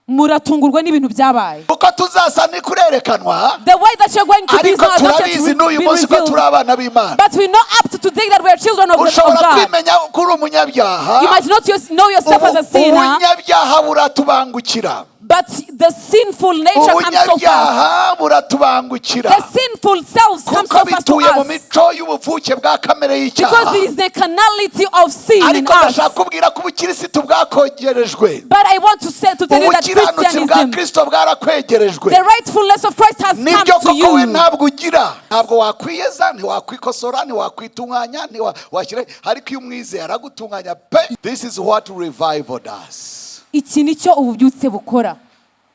Muratungurwa n'ibintu byabaye. Uko tuzasa ntikurerekanwa. The way that you're going to be is Ariko not yet turabizi n'uyu be munsi ko revealed. turi abana b'Imana. But we know up to today that we are children of Ushobora God. kwimenya ko uri umunyabyaha. You might not know yourself as a sinner, Ubunyabyaha buratubangukira. But the sinful nature comes so fast. Ubunyabyaha buratubangukira. The sinful selves come Kuko so fast to bituye mu us. Mico y'ubuvuke bwa kamere y'icyaha. Because it is the carnality of sin in Ariko us. Ndashaka kubwira ko ubukirisitu bwakongerejwe. But I want to tell you that Ubukiranutsi bwa Christianism, Kristo bwarakwegerejwe. The rightfulness of Christ has come Nibyo to koko we you. Ntabwo ugira ntabwo wakwiyeza ntiwakwikosora ntiwakwitunganya ntiwashyira ariko iyo umwizeye aragutunganya pe. This is what revival does. Iki nicyo ububyutse bukora.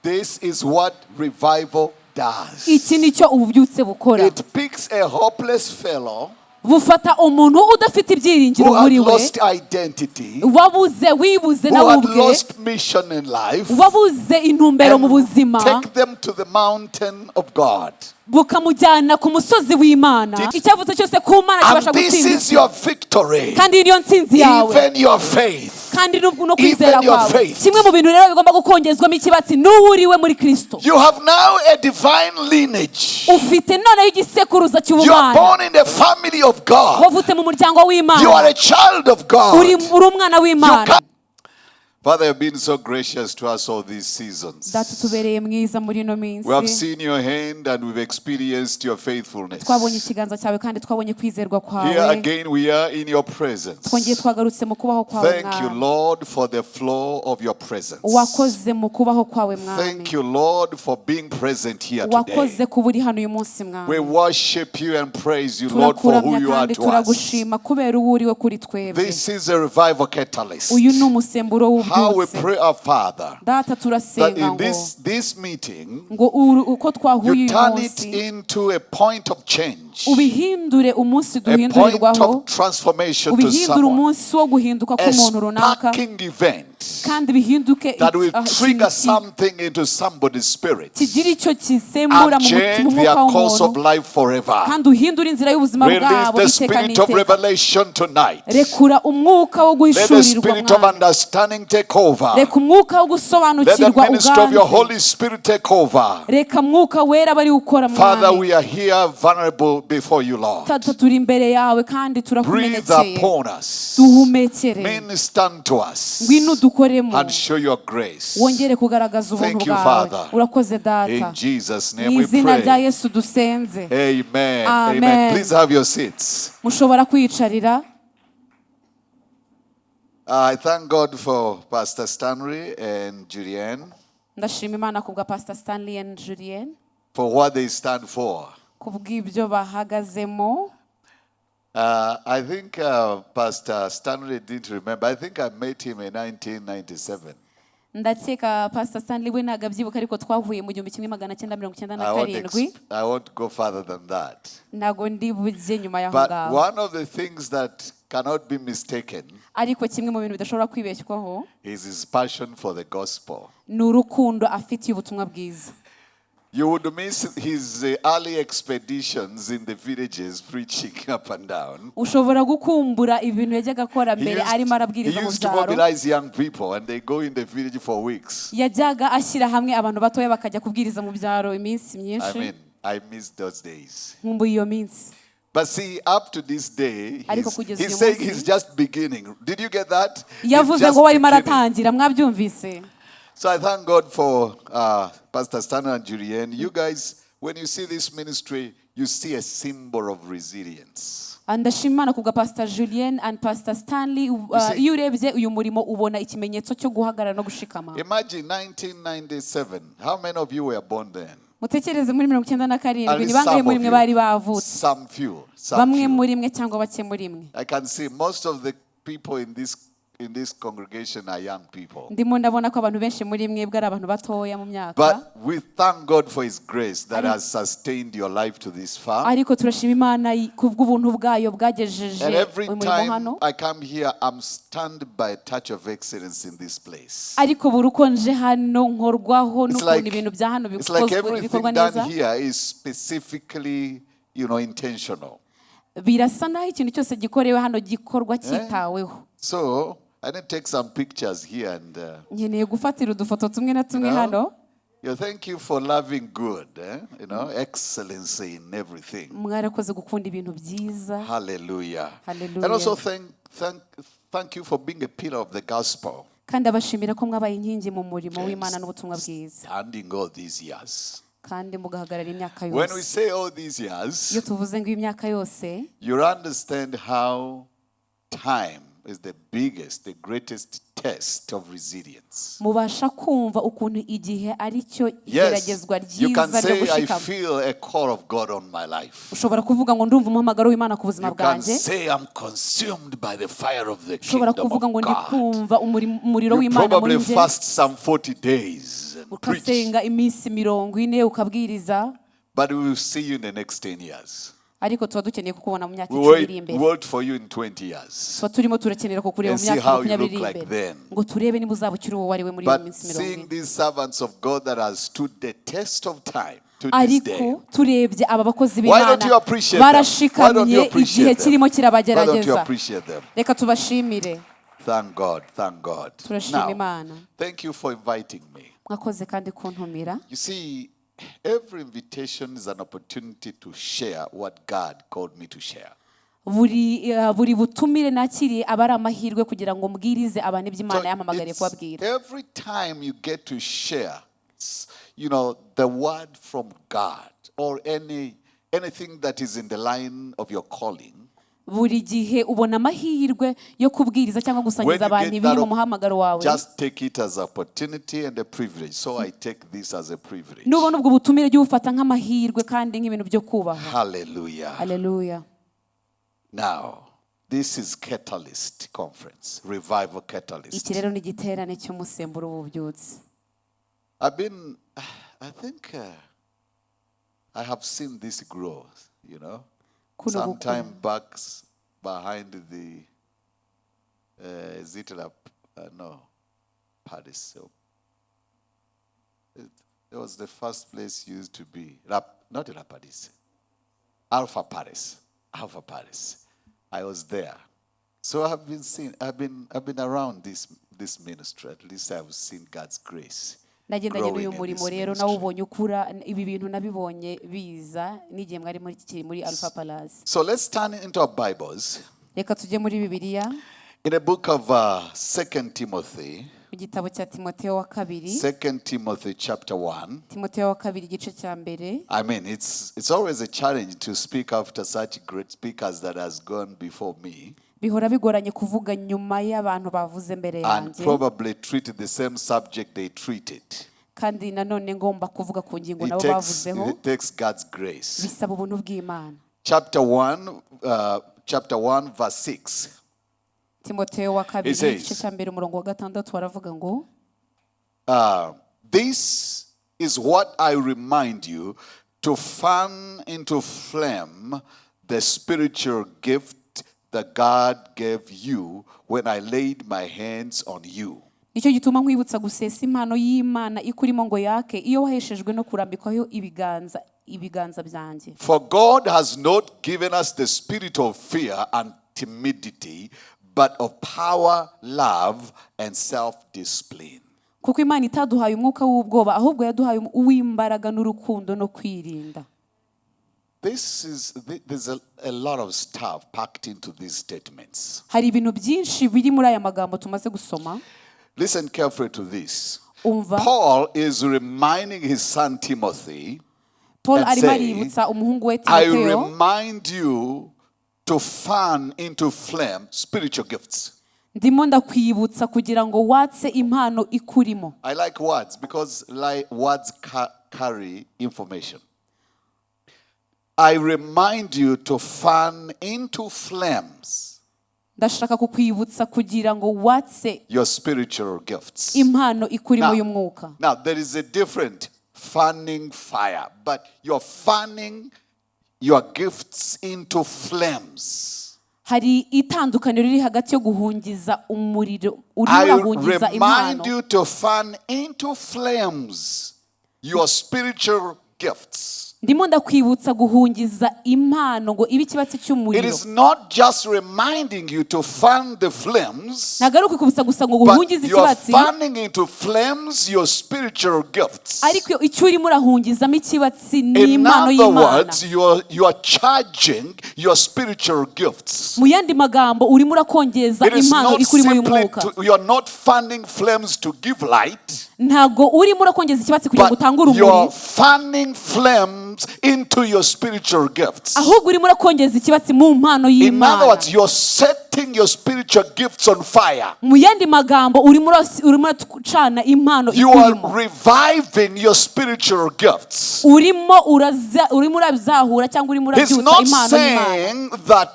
This is what revival does. Iki nicyo ububyutse bukora. It picks a hopeless fellow Bufata umuntu udafite ibyiringiro who had muri we lost identity, wabuze wibuze who nawe had ubwe lost mission in life, wabuze intumbero mu and buzima take them to the mountain of God. Bukamujyana ku musozi w'Imana icyavutse cyose ku Mana kibasha And this gutsinda is isi. Your victory, Kandi iyi niyo ntsinzi yawe even your faith. Kandi n'ubwo no kwizera Even your kwawe. Faith. Kimwe mu bintu rero bigomba gukongezwamo ikibatsi n'uwo uriwe muri Kristo. You have now a divine lineage. Ufite noneho igisekuruza You are cy'ubumana. Born in the family of God. Wavutse mu muryango You are w'Imana. A child of God. Uri uri umwana You w'Imana. Father, you've been so gracious to us all these seasons. Data utubereye mwiza muri ino minsi. We have seen your hand and we've experienced your faithfulness. Twabonye ikiganza cyawe kandi twabonye kwizerwa Here kwawe. Again we are in your presence. Twongeye twagarutse mu kubaho kwawe Thank you, Mwami. Lord, for the flow of your presence. Wakoze mu kubaho kwawe Mwami. Thank you, Lord, for being present here today. Wakoze kuba uri hano uyu munsi Mwami. We worship you and praise you, Lord, for who Turakuramya you are kandi to us. Turagushima kubera uwo uriwe kuri twebwe. This is a revival catalyst. Uyu ni umusemburo How we w'ububyutse. Pray, our Father, Data that turasenga in ngo this meeting, ngo uko twahuye you uyu turn it munsi into a point of change, ubihindure umunsi a point duhindurirwaho of transformation to ubihindure someone, umunsi wo guhinduka a k'umuntu runaka sparking event kandi bihinduke that will trigger ikintu something into somebody's spirit kigira icyo kisembura and mu change mu their mwuka course of w'umuntu life forever. kandi uhindure inzira y'ubuzima Release bwabo the iteka spirit of n'iteka. Revelation tonight. Rekura umwuka wo Let the guhishurirwa spirit of Mwami. Understanding take over. Reka umwuka wo Let the gusobanukirwa ministry of your uganze. Holy Spirit take over. Reka mwuka wera bari gukora Father, Mwami. we are here vulnerable before you, Lord. Tata turi imbere yawe kandi Breathe turakumenekeye. Upon us. Duhumekere. Minister unto us. Ngwino udukoremo. And show your grace. Wongere kugaragaza ubuntu Thank you, bwawe. Father. Urakoze Data. In Jesus' name Mu we izina rya pray. Yesu dusenze. Amen. Amen. Amen. Please have your seats. Mushobora kwiyicarira. I thank God for Pastor Stanley and Julianne Ndashima Imana ku bwa Pastor Stanley and Julienne for what they stand for. Ku bw'ibyo bahagazemo. I think Pastor Stanley didn't remember. I think I met him in 1997. Ndakeka Pastor Stanley we ntabwo abyibuka ariko twahuye mu gihumbi kimwe magana cyenda mirongo cyenda na I won't, karindwi. I won't go further than that. Ntabwo ndi bujye nyuma y'aho But ngaho. One of the things that cannot be mistaken Ariko kimwe mu bintu bidashobora kwibeshywaho is his passion for the gospel. Ni urukundo afitiye ubutumwa bwiza. You would miss his early expeditions in the villages preaching up and down. Ushobora gukumbura ibintu yajyaga akora He mbere arimo he arabwiriza mu used to byaro. Mobilize young people and they go in the village for weeks. Yajyaga ashyira hamwe abantu batoya bakajya kubwiriza mu byaro iminsi I myinshi. Mean, I miss those days. Nkumbuye iyo minsi. But see, up to this day, Ariko kugeza he's uyu saying munsi- he's just beginning. Did you get that? He's Yavuze just ngo we arimo beginning. Aratangira mwabyumvise. So I thank God for Pastor Stanley and Julianne. You guys, when you see this ministry, you see a symbol of resilience. Ndashima Imana kubwa Pastor Julien and Pastor Stanley. See- Iyo urebye uyu murimo ubona ikimenyetso cyo guhagarara no gushikama. Imagine 1997. How many of you were born then? Mutekereze muri mirongo icyenda na At karindwi ni least bangahe some muri of mwe you. bari bavutse? Some few. Some Bamwe few. Muri mwe cyangwa bake muri mwe. I can see most of the people in this congregation are young people. Ndimo ndabona ko abantu benshi muri mwebwe ari abantu batoya mu myaka. But we thank God for His grace that has sustained your life to this far. Ariko turashima Imana kubw'ubuntu bwayo bwagejeje And every umurimo time hano. I come here, I'm stunned by a touch of excellence in this place. Ariko buri uko nje hano nkorwaho It's n'ukuntu like, ibintu bya hano it's like bikozwe- bikorwa everything neza. Done here is specifically intentional. Birasa naho ikintu cyose gikorewe hano gikorwa cyitaweho. So I need to take some pictures here and Nkeneye gufatira udufoto tumwe na tumwe you know, hano. Yeah, thank you for loving good, eh? Excellency in everything. Mwarakoze gukunda ibintu byiza. Hallelujah. Hallelujah. And also thank you for being a pillar of the gospel. Kandi abashimira ko mwabaye inkingi mu murimo w'Imana n'ubutumwa bwiza. Standing all these years. Kandi mugahagarara imyaka When we yose. say all these years, Iyo tuvuze ngo imyaka yose, you understand how time is the biggest, the greatest test of resilience. Mubasha kumva ukuntu igihe ari cyo Yes, igeragezwa you can ryiza ryo say, "I gushikama. feel a call of God on my life." Ushobora kuvuga ngo ndumva umuhamagaro w'Imana ku buzima You can bwanjye. say, "I'm consumed by the fire of the Ushobora kingdom kuvuga ngo of ndi God." kumva umuriro You w'Imana muri probably njye. fast some 40 days and preach, Ukasenga iminsi 40 ukabwiriza. But we will see you in the next 10 years. Ariko tuba dukeneye kukubona mu myaka We 10 wait, iri imbere. wait for you in 20 years. Tuba turimo turakenera kukureba And mu see myaka how you 20 look iri like imbere then. ngo turebe niba uzaba ukiri uwo wari we muri iyo But minsi mirongo seeing ine. these servants of God that has stood the test of time to this day. Ariko turebye aba bakozi Why don't b'Imana you appreciate them? Why don't you barashikamye igihe appreciate them? kirimo Why don't you kirabagerageza. appreciate them? Reka tubashimire. Thank God, thank God. Turashima Now, Imana. thank you for inviting me. Mwakoze kandi kuntumira. You see, every invitation is an opportunity to share what God called me to share. Buri butumire nakiriye aba ari amahirwe kugira ngo mbwirize abantu ibyo So Imana yampamagariye it's kubabwira. every time you get to share, the word from God or anything that is in the line of your calling. Buri gihe ubona amahirwe yo kubwiriza cyangwa When gusangiza you abantu get ibiri that mu muhamagaro wawe. just take it as opportunity and a privilege. So I take this as a privilege. Nubona ubwo butumire jya ubufata nk'amahirwe kandi nk'ibintu byo kubaha. Hallelujah. Haleluya. Now, this is Catalyst Conference, Revival Catalyst. Iki rero ni igiterane cy'umusemburo w'ububyutse. I think I have seen this grow. Kuno Some gukura. time back behind the is it la, no, Paris. So it was the first place used to be, La, not La Paris, Alpha Paris, Alpha Paris. I was there. So I've been seeing, I've been around this ministry. At least I've seen God's grace Nagendanye growing n'uyu in murimo this rero ministry. nawubonye ukura ibi bintu nabibonye biza n'igihe mwari muri kiri muri Alpha Palace. So let's turn into our Bibles. Reka tujye muri Bibiliya. In the book of 2 Timothy, Mu gitabo cya Timoteyo wa kabiri. 2 Timothy chapter 1. Timoteyo wa kabiri igice cya mbere. It's always a challenge to speak after such great speakers that has gone before me. Bihora bigoranye kuvuga nyuma y'abantu bavuze mbere And yanjye. probably treated the same subject they treated. Kandi nanone ngomba kuvuga ku ngingo It nabo bavuzeho. takes God's grace. Bisaba ubuntu bw'Imana. Chapter 1, chapter 1, verse 6. Timoteyo wa kabiri It says, igice cya mbere umurongo wa gatandatu baravuga ngo, This is what I remind you, to fan into flame the spiritual gift that God gave you when I laid my hands on you. Nicyo gituma nkwibutsa gusesa impano y'Imana ikurimo ngo yake iyo waheshejwe no kurambikwaho ibiganza byanjye. For God has not given us the spirit of fear and timidity, but of power, love, and self-discipline. Kuko Imana itaduhaye umwuka w'ubwoba ahubwo yaduhaye uw'imbaraga n'urukundo no kwirinda. There's a lot of stuff packed into these statements. Hari ibintu byinshi biri muri aya magambo tumaze gusoma. Listen carefully to this. Umva. Paul is reminding his son Timothy, Paul and arimo say, aributsa umuhungu we "I Timoteyo, remind you to fan into flame spiritual gifts." Ndimo ndakwibutsa kugira ngo watse impano ikurimo. I like words because words carry information. I remind you to fan into flames Ndashaka kukwibutsa kugira ngo watse your spiritual gifts. impano ikurimo y'umwuka. Now, there is a different fanning fire, but you're fanning your gifts into flames. Hari itandukaniro riri hagati yo guhungiza umuriro, urimo I urahungiza remind impano. you to fan into flames your spiritual gifts. Ndimo ndakwibutsa guhungiza impano ngo ibe ikibatsi It cy'umuriro. Is not just reminding you to fan the flames, Ntabwo ari ukwibutsa gusa ngo but guhungize you are ikibatsi, fanning into flames your spiritual gifts. ariko icyo urimo urahungizamo ikibatsi ni In impano other y'Imana. words, you are charging your spiritual gifts. Mu yandi magambo urimo urakongeza It is impano not ikurimo simply y'umwuka. to, you are not fanning flames to give light, Ntabwo urimo urakongeza ikibatsi kugira ngo but utange you urumuri, are fanning flames into your spiritual gifts. ahubwo urimo urakongeza ikibatsi mu mpano In other y'Imana. words, you're setting your spiritual gifts on fire. Mu yandi magambo urimo urimo uracana impano You are ikurimo. Reviving your spiritual gifts. Urimo urimo urazahura cyangwa urimo He's urabyutsa not impano y'Imana. Saying that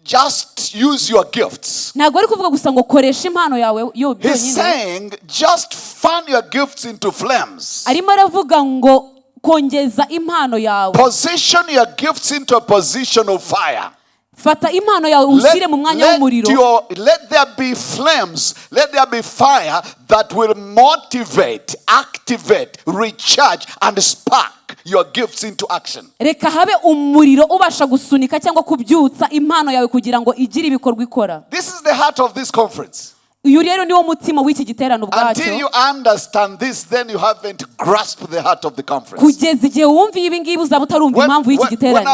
just use your gifts. Ntabwo ari kuvuga gusa ngo koresha impano yawe yo He's byonyine. Saying just fan your gifts into flames. Arimo aravuga ngo kongeza impano yawe. Position your gifts into a position of fire. Fata impano yawe ushyire mu mwanya w'umuriro. Let there be flames, let there be fire that will motivate, activate, recharge, and spark your gifts into action. Reka habe umuriro ubasha gusunika cyangwa kubyutsa impano yawe kugira ngo igire ibikorwa ikora. This is the heart of this conference. Uyu rero niwo mutima w'iki giterane ubwacyo. Until you understand this, then you haven't grasped the heart of the conference. Kugeza igihe wumviye ibi ngibi uzaba utarumva impamvu y'iki When giterane.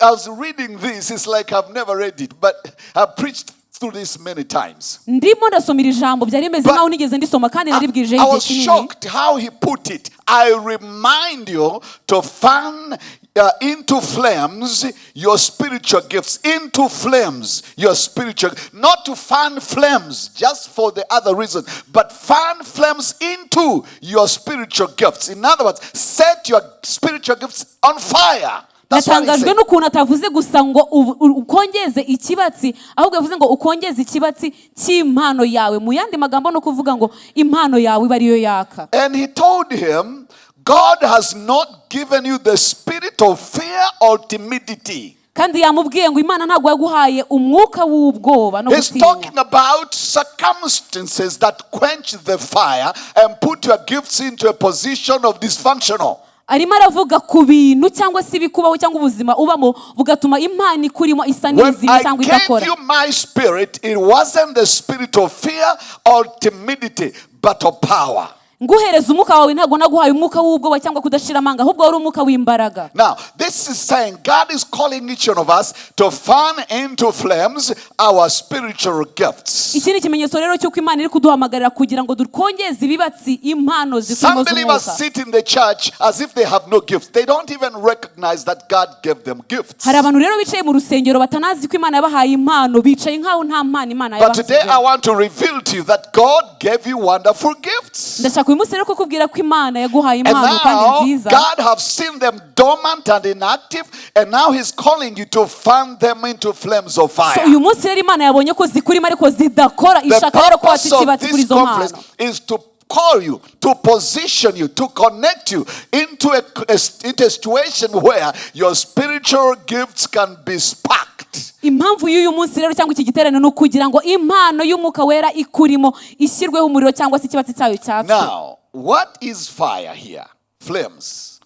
I was reading this, it's like I've never read it, but I've preached through this many times. Ndimo ndasoma iri jambo byari bimeze But nkaho nigeze ndisoma kandi naribwirijeho I igihe was kinini. Shocked how he put it. I remind you to fan into flames your spiritual gifts, into flames your spiritual, not to fan flames just for the other reason, but fan flames into your spiritual gifts. In other words, set your spiritual gifts on fire. That's what he Natangajwe said. N'ukuntu atavuze gusa ngo ukongeze ikibatsi ahubwo yavuze ngo ukongeze ikibatsi cy'impano yawe. Mu yandi magambo no kuvuga ngo impano yawe ibe ariyo yaka. And he told him, God has not given you the spirit of fear or timidity. Kandi yamubwiye ngo Imana ntabwo yaguhaye umwuka w'ubwoba no He's gutinya. Talking about circumstances that quench the fire and put your gifts into a position of dysfunctional. Arimo aravuga ku bintu cyangwa se ibikubaho cyangwa ubuzima ubamo bugatuma impano ikurimo isa When n'izima I cyangwa gave idakora. You my spirit, it wasn't the spirit of fear or timidity, but of power. Nguhereza umwuka wawe ntabwo naguhaye umwuka w'ubwoba cyangwa kudashira amanga ahubwo wari umwuka w'imbaraga. Now, this is saying God is calling each one of us to fan into flames our spiritual gifts. Iki ni ikimenyetso rero cy'uko Imana iri kuduhamagarira kugira ngo dukongeze ibibatsi impano zikurimo Some believers z'umwuka. Sit in the church as if they have no gifts. They don't even recognize that God gave them gifts. Hari abantu rero bicaye mu rusengero batanazi ko Imana yabahaye impano bicaye nk'aho nta mpano Imana But today I yabashyizeho. Want to reveal to you that God gave you wonderful gifts. Ndashaka uyu munsi rero kukubwira ko Imana yaguhaye And impano kandi now nziza. God have seen them dormant and inactive, and now He's calling you to fan them into flames of So fire. uyu munsi rero Imana yabonye ko zikurimo ariko zidakora The ishaka rero ko purpose watsa of ikibatsi kuri this izo mpano. conference is to call you, to position you, to connect you into a situation where your spiritual gifts can be sparked. Impamvu y'uyu munsi rero cyangwa iki giterane ni ukugira ngo impano y'umwuka wera ikurimo ishyirweho umuriro cyangwa se ikibatsi cyayo cyatswe. Now, what is fire here? Flames.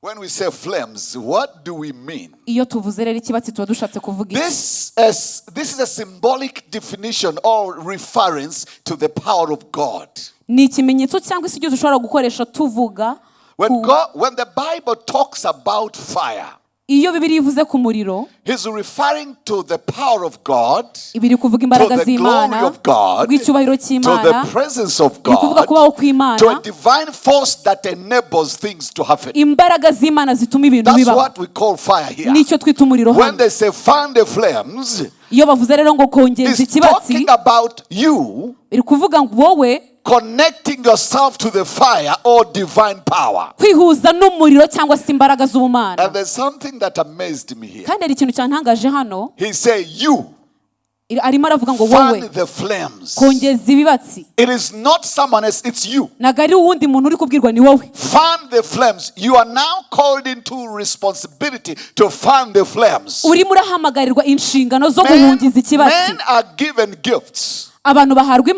When we say flames, what do we mean? Iyo tuvuze rero ikibatsi tuba dushatse kuvuga iki? This is a symbolic definition or reference to the power of God. Ni ikimenyetso cyangwa se icyo dushobora gukoresha tuvuga When, when the Bible talks about fire, iyo Bibiliya ivuze ku muriro, he's referring to the power of God, iba iri kuvuga to imbaraga the z'Imana, glory of God, bw'icyubahiro to cy'Imana, the presence of iri kuvuga God, kubaho kw'Imana, to a divine force that enables things to happen. Imbaraga z'Imana zituma ibintu That's bibaho. What we call fire here. Nicyo twita umuriro When hano. They say fan the flames, Iyo bavuze rero ngo kongeza it's ikibatsi, talking about you iri kuvuga ngo wowe connecting yourself to the fire or divine power. Kwihuza n'umuriro cyangwa se imbaraga z'ubumana. And there's something that amazed me here. Kandi hari ikintu cyantangaje hano. He said, "You Arimo aravuga ngo wowe fan the flames." kongeza ibibatsi. It is not someone else, it's you. Ntabwo ari uwundi muntu uri kubwirwa ni wowe. Fan the flames. You are now called into responsibility to fan the flames. Urimo urahamagarirwa inshingano zo Men, guhungiza ikibatsi. Men are given gifts. Abantu bahabwa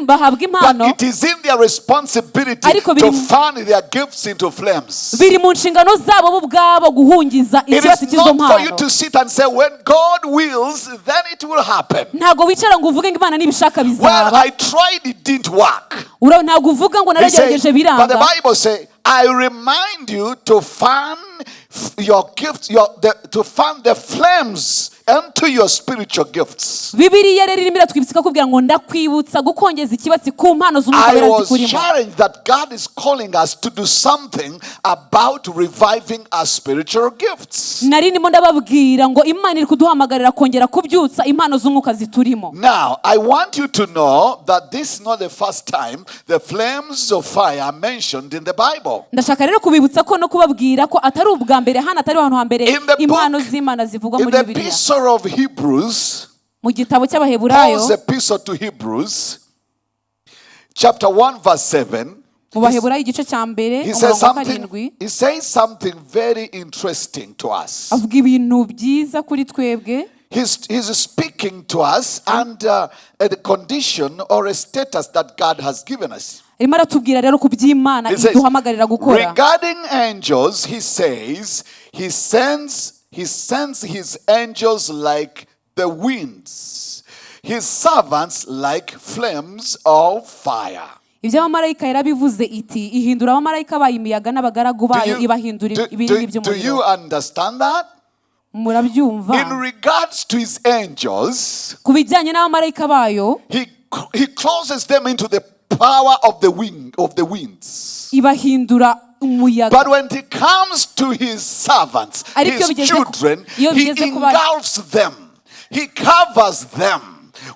impano, But it is in their responsibility Ariko to biri- fan their gifts into flames. Biri mu nshingano zabo bo ubwabo guhungiza It ikibatsi is cy'izo not for you mpano. to sit and say, when God wills, then it will happen. Ntabwo wicara ngo uvuge ngo Imana nibishaka Well, bizaba. I tried, it didn't work. Ntabwo uvuga ngo He said, naragerageje but the biranga. Bible says, I remind you to fan your gifts, to fan the flames into your spiritual gifts. Bibiliya rero irimo iratwibutsa ikakubwira ngo ndakwibutsa gukongeza ikibatsi ku mpano z'umwuka I wera was zikurimo. challenged that God is calling us to do something about reviving our spiritual gifts. Nari ndimo ndababwira ngo Imana iri kuduhamagarira kongera kubyutsa impano z'umwuka ziturimo. Now, I want you to know that this is not the first time the flames of fire are mentioned in the Bible. Ndashaka rero kubibutsa ko no kubabwira ko atari ubwa mbere hano atari ahantu hambere In the impano book- z'Imana zivugwa In muri the Bibiliya. epistle of Hebrews, Mu gitabo cy'Abaheburayo, Paul's epistle to Hebrews, chapter 1, verse 7, mu Baheburayo igice cya mbere he says umurongo wa something, karindwi, he says something very interesting to us. avuga ibintu byiza kuri twebwe. He's speaking to us and a condition or a status that God has given us. Arimo aratubwira rero ku by'Imana He says, iduhamagarira gukora. Regarding angels, he says, he sends his angels like the winds, his servants like flames of fire. Iby'abamarayika yarabivuze iti ihindura abamarayika bayo imiyaga n'abagaragu Do bayo you, ibahindura do, ibirimi do, do by'umuriro. you understand that? Murabyumva? In regards to his angels, Ku bijyanye n'abamarayika bayo, he closes them into the power of the wind of the winds. Ibahindura umuyaga. But when it comes to his servants, Ariko iyo his bigeze ku- children, iyo he bigeze ku ba- engulfs them. He covers them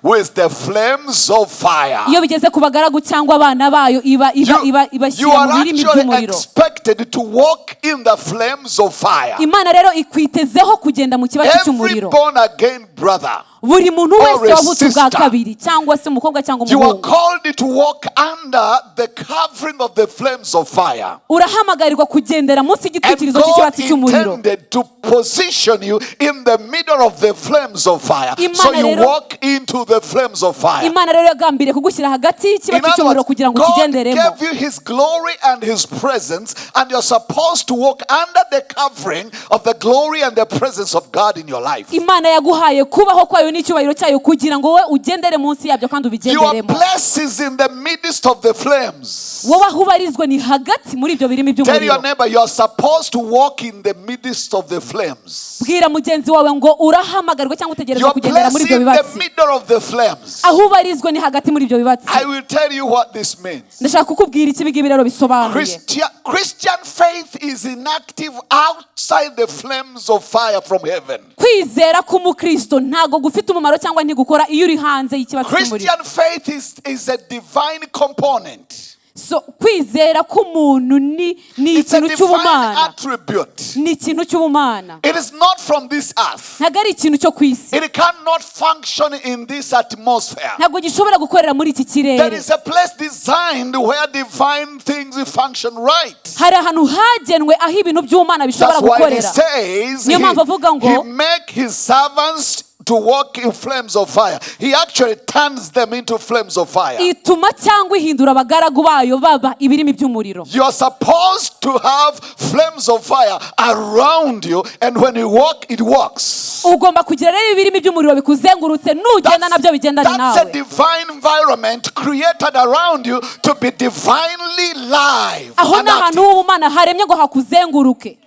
with the flames of fire. Iyo bigeze ku bagaragu cyangwa abana bayo iba iba You, iba you ibashyira are mu birimi actually by'umuriro. Expected to walk in the flames of fire. Imana rero ikwitezeho kugenda mu kibatsi Every cy'umuriro. born again brother, Buri muntu or wese a wavutse ubwa sister, kabiri cyangwa se umukobwa cyangwa you are umuhungu, called to walk under the covering of the flames of fire. Urahamagarirwa kugendera munsi And y'igitwikirizo God cy'ikibatsi cy'umuriro. Intended to position you in the middle of the flames of fire. So Imana you rero- walk into the flames of fire. Imana rero yagambiriye kugushyira hagati In y'ikibatsi other cy'umuriro words, kugira ngo God ukigenderemo. Gave you His glory and His presence, and you're supposed to walk under the covering of the glory and the presence of God in your life. Imana yaguhaye kubaho kwayo n'icyubahiro cyayo kugira ngo wowe ugendere munsi yabyo kandi Your ubigenderemo. Place is in the midst of the flames. Wowe aho ubarizwa ni hagati muri ibyo birimi Tell your by'umuriro. Neighbor, you're supposed to walk in the midst of the flames. Bwira mugenzi wawe ngo urahamagarirwa cyangwa utegerezwa Your kugendera place muri ibyo in the bibatsi. Middle of the flames. Aho ubarizwa ni hagati muri ibyo bibatsi. I will tell you what this means. Ndashaka kukubwira icyo ibi ngibi rero bisobanuye. Christian faith is inactive outside the flames of fire from heaven. Kwizera k'umukristo ntabwo gufite umumaro cyangwa ntigukora iyo uri hanze y'ikibatsi cy'umuriro. Christian faith is a divine component. So kwizera k'umuntu ni It's a ikintu divine cy'ubumana. Attribute. Ni ikintu cy'ubumana. It is not from this earth. Ntabwo ari ikintu cyo ku isi. It cannot function in this atmosphere. Ntabwo gishobora gukorera muri iki There kirere. Is a place designed where divine things function right. Hari ahantu hagenwe aho ibintu by'ubumana bishobora That's why he gukorera. Says Niyo mpamvu avuga ngo he make his servants to walk in flames of fire. He actually turns them into flames of fire. Ituma cyangwa ihindura abagaragu bayo baba ibirimi by'umuriro. You're supposed to have flames of fire around you, and when you walk, it works. Ugomba kugira rero ibirimi by'umuriro bikuzengurutse nugenda nabyo bigendane That's a nawe. Divine environment created around you to be divinely live Aho and ni ahantu active. h'ubumana haremye ngo hakuzenguruke.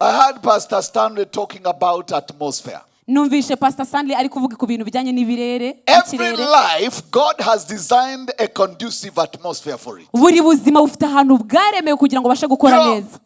I heard Pastor Stanley talking about atmosphere. Numvishe Pastor Stanley ari kuvuga ku bintu bijyanye n'ibirere Every n'ikirere. Life, God has designed a conducive atmosphere for it. Buri buzima bufite ahantu bwaremewe kugira ngo ubashe gukora neza.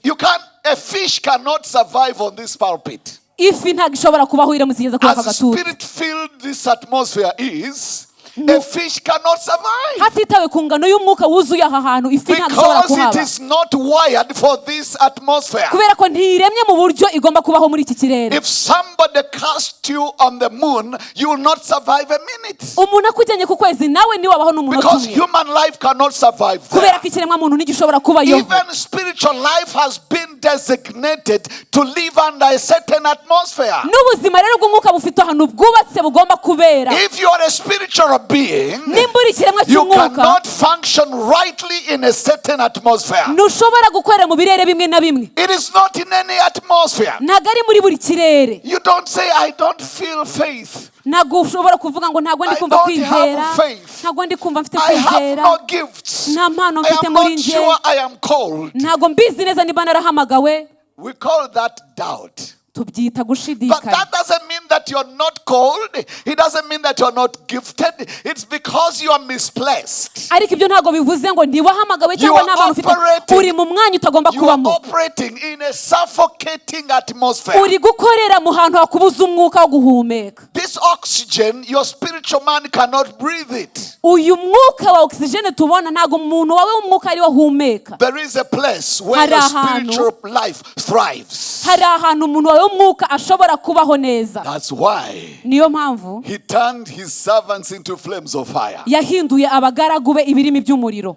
You can't, a fish cannot survive on this pulpit. Ifi ntabwo ishobora kubaho iramutse igeze kuri aka As gatuti. Spirit filled this atmosphere is, a fish cannot survive. Hatitawe ku ngano y'umwuka wuzuye aha hantu ifi ntabwo ishobora Because it kuhaba. Is not wired for this atmosphere. Kubera ko ntiremye mu buryo igomba kubaho muri iki kirere. If somebody cast you on the moon, you will not survive a minute. Umuntu akujyanye ku kwezi nawe ntiwabaho n'umunota Because umwe. Human life cannot survive Kubera there. ko ikiremwa muntu ntigishobora kubayo. Even spiritual life has been designated to live under a certain atmosphere. N'ubuzima rero bw'umwuka bufite ahantu bwubatse bugomba kubera. If you are a spiritual being, Nimba uri ikiremwa you cy'umwuka, cannot function rightly in a certain atmosphere. Ntushobora gukorera mu birere bimwe na bimwe. It is not in any atmosphere. Ntabwo ari muri buri kirere. You don't say, "I don't feel faith. Ntabwo ushobora kuvuga ngo ntabwo ndi I kumva don't kwizera, have faith. ntabwo ndi kumva mfite I have kwizera, no gifts. nta mpano I mfite am muri not njye, sure I am called." ntabwo mbizi neza niba narahamagawe. We call that doubt. Tubyita But gushidikanya. That doesn't mean that you're not called. It doesn't mean that you're not gifted. It's because you are misplaced. Ariko ibyo ntabwo bivuze ngo ntiwahamagawe cyangwa You are nta mpano ufite. Uri mu mwanya utagomba You are kubamo. Operating in a suffocating atmosphere. Uri gukorera mu hantu hakubuza umwuka wo guhumeka. This oxygen, your spiritual man cannot breathe it. Uyu mwuka wa oxygen tubona ntabwo umuntu wawe w'umwuka ariwo ahumeka. There is a place where Hari your ahantu- spiritual life thrives. Hari ahantu umuntu wawe w'umwuka ashobora kubaho neza. That's why Niyo mpamvu he turned his servants into flames of fire. Yahinduye abagaragu be ibirimi by'umuriro.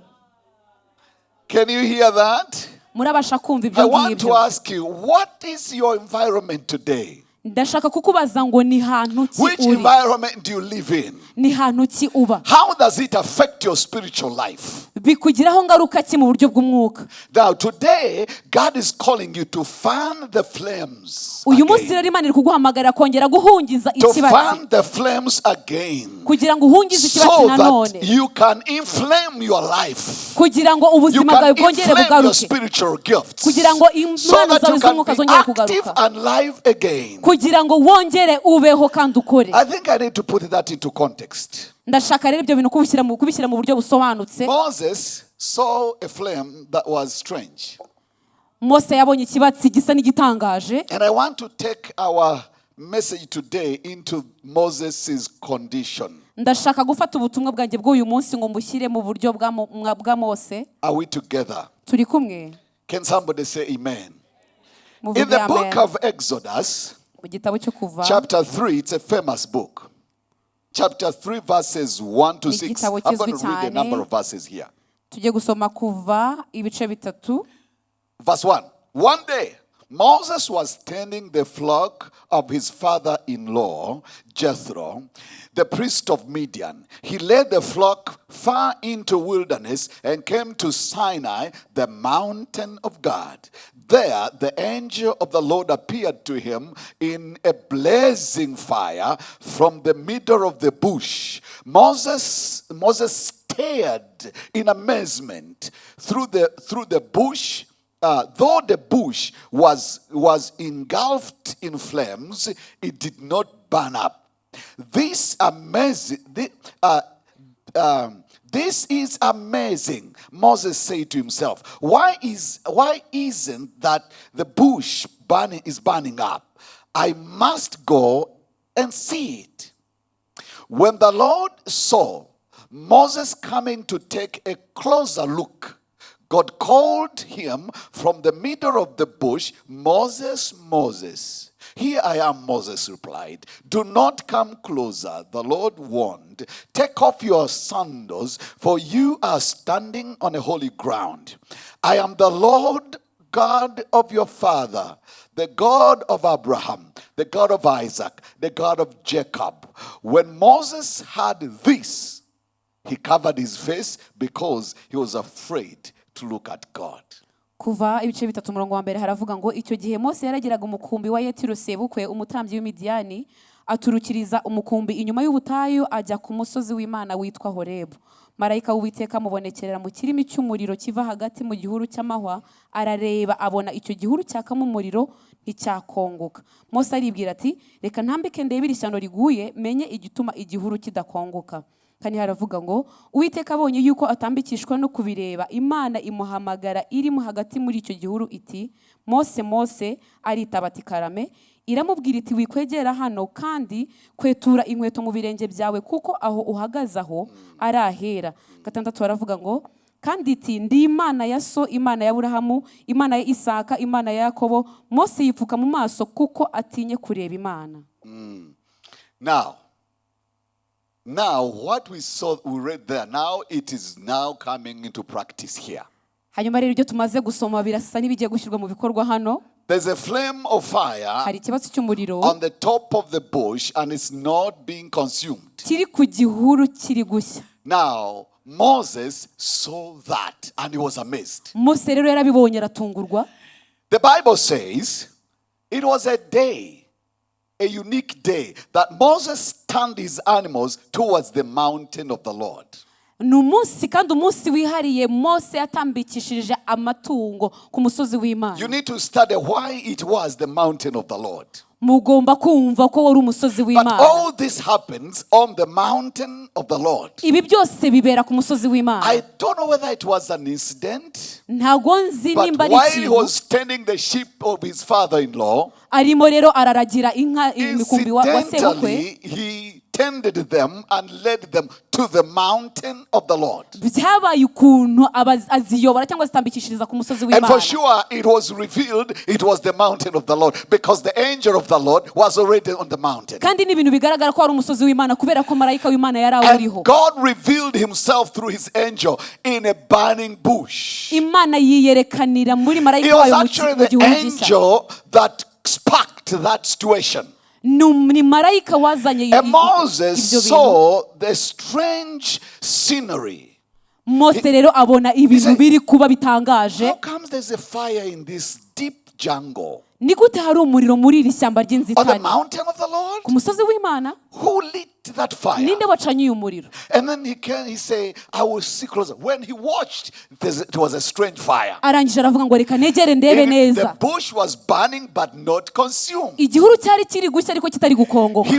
Can you hear that? Murabasha kumva ibyo I want to ngibyo? Ask you, what is your environment today? Ndashaka kukubaza ngo ni hantu ki Which uri? Environment do you live in? Ni hantu ki uba? How does it affect your spiritual life? Bikugiraho ngaruka ki mu buryo bw'umwuka? Now, today, God is calling you to fan the flames Uyu munsi again. rero Imana iri kuguhamagarira kongera guhungiza To ikibatsi, fan the flames again. Kugira ngo uhungize ikibatsi So nanone, that you can inflame your life. Kugira ngo You ubuzima can bwawe bwongere inflame your bugaruke, spiritual gifts. Kugira ngo So impano that zawe you can z'umwuka be zongere active kugaruka, and live again. Kugira ngo wongere ubeho kandi ukore. I think I need to put that into context. Ndashaka rero ibyo bintu kubishyira mu buryo busobanutse. Moses saw a flame that was strange. Mose yabonye ikibatsi gisa n'igitangaje. And I want to take our message today into Moses' condition. Ndashaka gufata ubutumwa bwanjye bw'uyu munsi ngo mbushyire mu buryo bwa Mose. Are we together? Turi kumwe? Can somebody say amen? Muvuge In the book amen. Of Exodus, Mu gitabo cyo Kuva, chapter 3, it's a famous book. Chapter 3, verses 1 to 6. Igitabo I'm going kizwi to read a cyane. Number of verses here. Tujye gusoma Kuva ibice bitatu. Verse 1. One day, Moses was tending the flock of his father in law, Jethro, the priest of Midian. He led the flock far into wilderness and came to Sinai, the mountain of God. There, the angel of the Lord appeared to him in a blazing fire from the middle of the bush. Moses stared in amazement through the bush. Though the bush was engulfed in flames, it did not burn up. This is amazing, Moses said to himself. Why isn't that the bush burning is burning up? I must go and see it. When the Lord saw Moses coming to take a closer look, God called him from the middle of the bush, "Moses, Moses." "Here I am," Moses replied. "Do not come closer," the Lord warned. "Take off your sandals, for you are standing on a holy ground. I am the Lord God of your father, the God of Abraham, the God of Isaac, the God of Jacob." When Moses heard this, he covered his face because he was afraid to look at God. Kuva ibice bitatu umurongo wa mbere haravuga ngo icyo gihe Mose yaragiraga umukumbi wa Yetiro sebukwe umutambyi w'Imidiyani aturukiriza umukumbi inyuma y'ubutayu ajya ku musozi w'Imana witwa Horebu. Marayika w'Uwiteka amubonekerera mu kirimi cy'umuriro kiva hagati mu gihuru cy'amahwa. Arareba abona icyo gihuru cyakamo umuriro nticyakongoka. Mose aribwira ati reka ntambike ndebe iri shyano riguye menye igituma igihuru kidakongoka. Kane haravuga ngo Uwiteka abonye yuko atambikishwa no kubireba Imana imuhamagara irimo hagati muri icyo gihuru iti Mose Mose. Aritaba ati karame. Iramubwira iti wikwegera hano kandi kwetura inkweto mu birenge byawe kuko aho uhagaze aho ari ahera. Gatandatu baravuga ngo kandi iti ndi Imana ya so Imana ya Aburahamu Imana ya Isaka Imana ya Yakobo. Mose yipfuka mu maso kuko atinye kureba Imana. Now, what we saw, we read there, now it is now coming into practice here. Hanyuma rero ibyo tumaze gusoma birasa n'ibigiye gushyirwa mu bikorwa hano. There's a flame of fire Hari ikibatsi cy'umuriro on the top of the bush and it's not being consumed. Kiri ku gihuru kiri gushya. Now, Moses saw that and he was amazed. Mose rero yarabibonye aratungurwa. The Bible says it was a day, a unique day, that Moses turned his animals towards the mountain of the Lord. Ni umunsi kandi umunsi wihariye Mose yatambikishije amatungo ku musozi w'Imana. You need to study why it was the mountain of the Lord. Mugomba kumva ko wari umusozi But w'Imana. All this happens on the mountain of the Lord. Ibi byose bibera ku musozi w'Imana. I don't know whether it was an incident, Ntago nzi but nimba ari while he ikintu was tending the sheep of his father in law, arimo rero araragira inka imikumbi wa sebukwe, incidentally, he tended them and led them to the mountain of the Lord. Byabaye ukuntu aziyobora cyangwa azitambikishiriza ku musozi And for w'Imana. Sure, it was revealed it was the mountain of the Lord because the angel of the Lord was already on the mountain. Kandi ni ibintu bigaragara ko ari umusozi w'Imana kubera ko marayika w'Imana yari awuriho. And God revealed himself through his angel in a burning bush. Imana yiyerekanira muri It marayika was wayo mu ki- actually mu the gihuru gishya. Angel that sparked that situation. Ni marayika wazanye And Moses ibyo bintu. Saw the strange scenery. Mose rero abona ibintu said, biri kuba bitangaje. "How comes there's a fire in this deep jungle?" Ni gute hari umuriro muri iri shyamba On the ry'inzitane? Mountain of the Lord? Ku musozi w'Imana? Who lit that fire? Ninde wacanye uyu muriro? And then he say, "I will see closer." When he watched, it was a strange fire. Arangije aravuga ngo reka negere ndebe neza. The bush was burning but not consumed. Igihuru cyari kiri gushya ariko kitari gukongoka.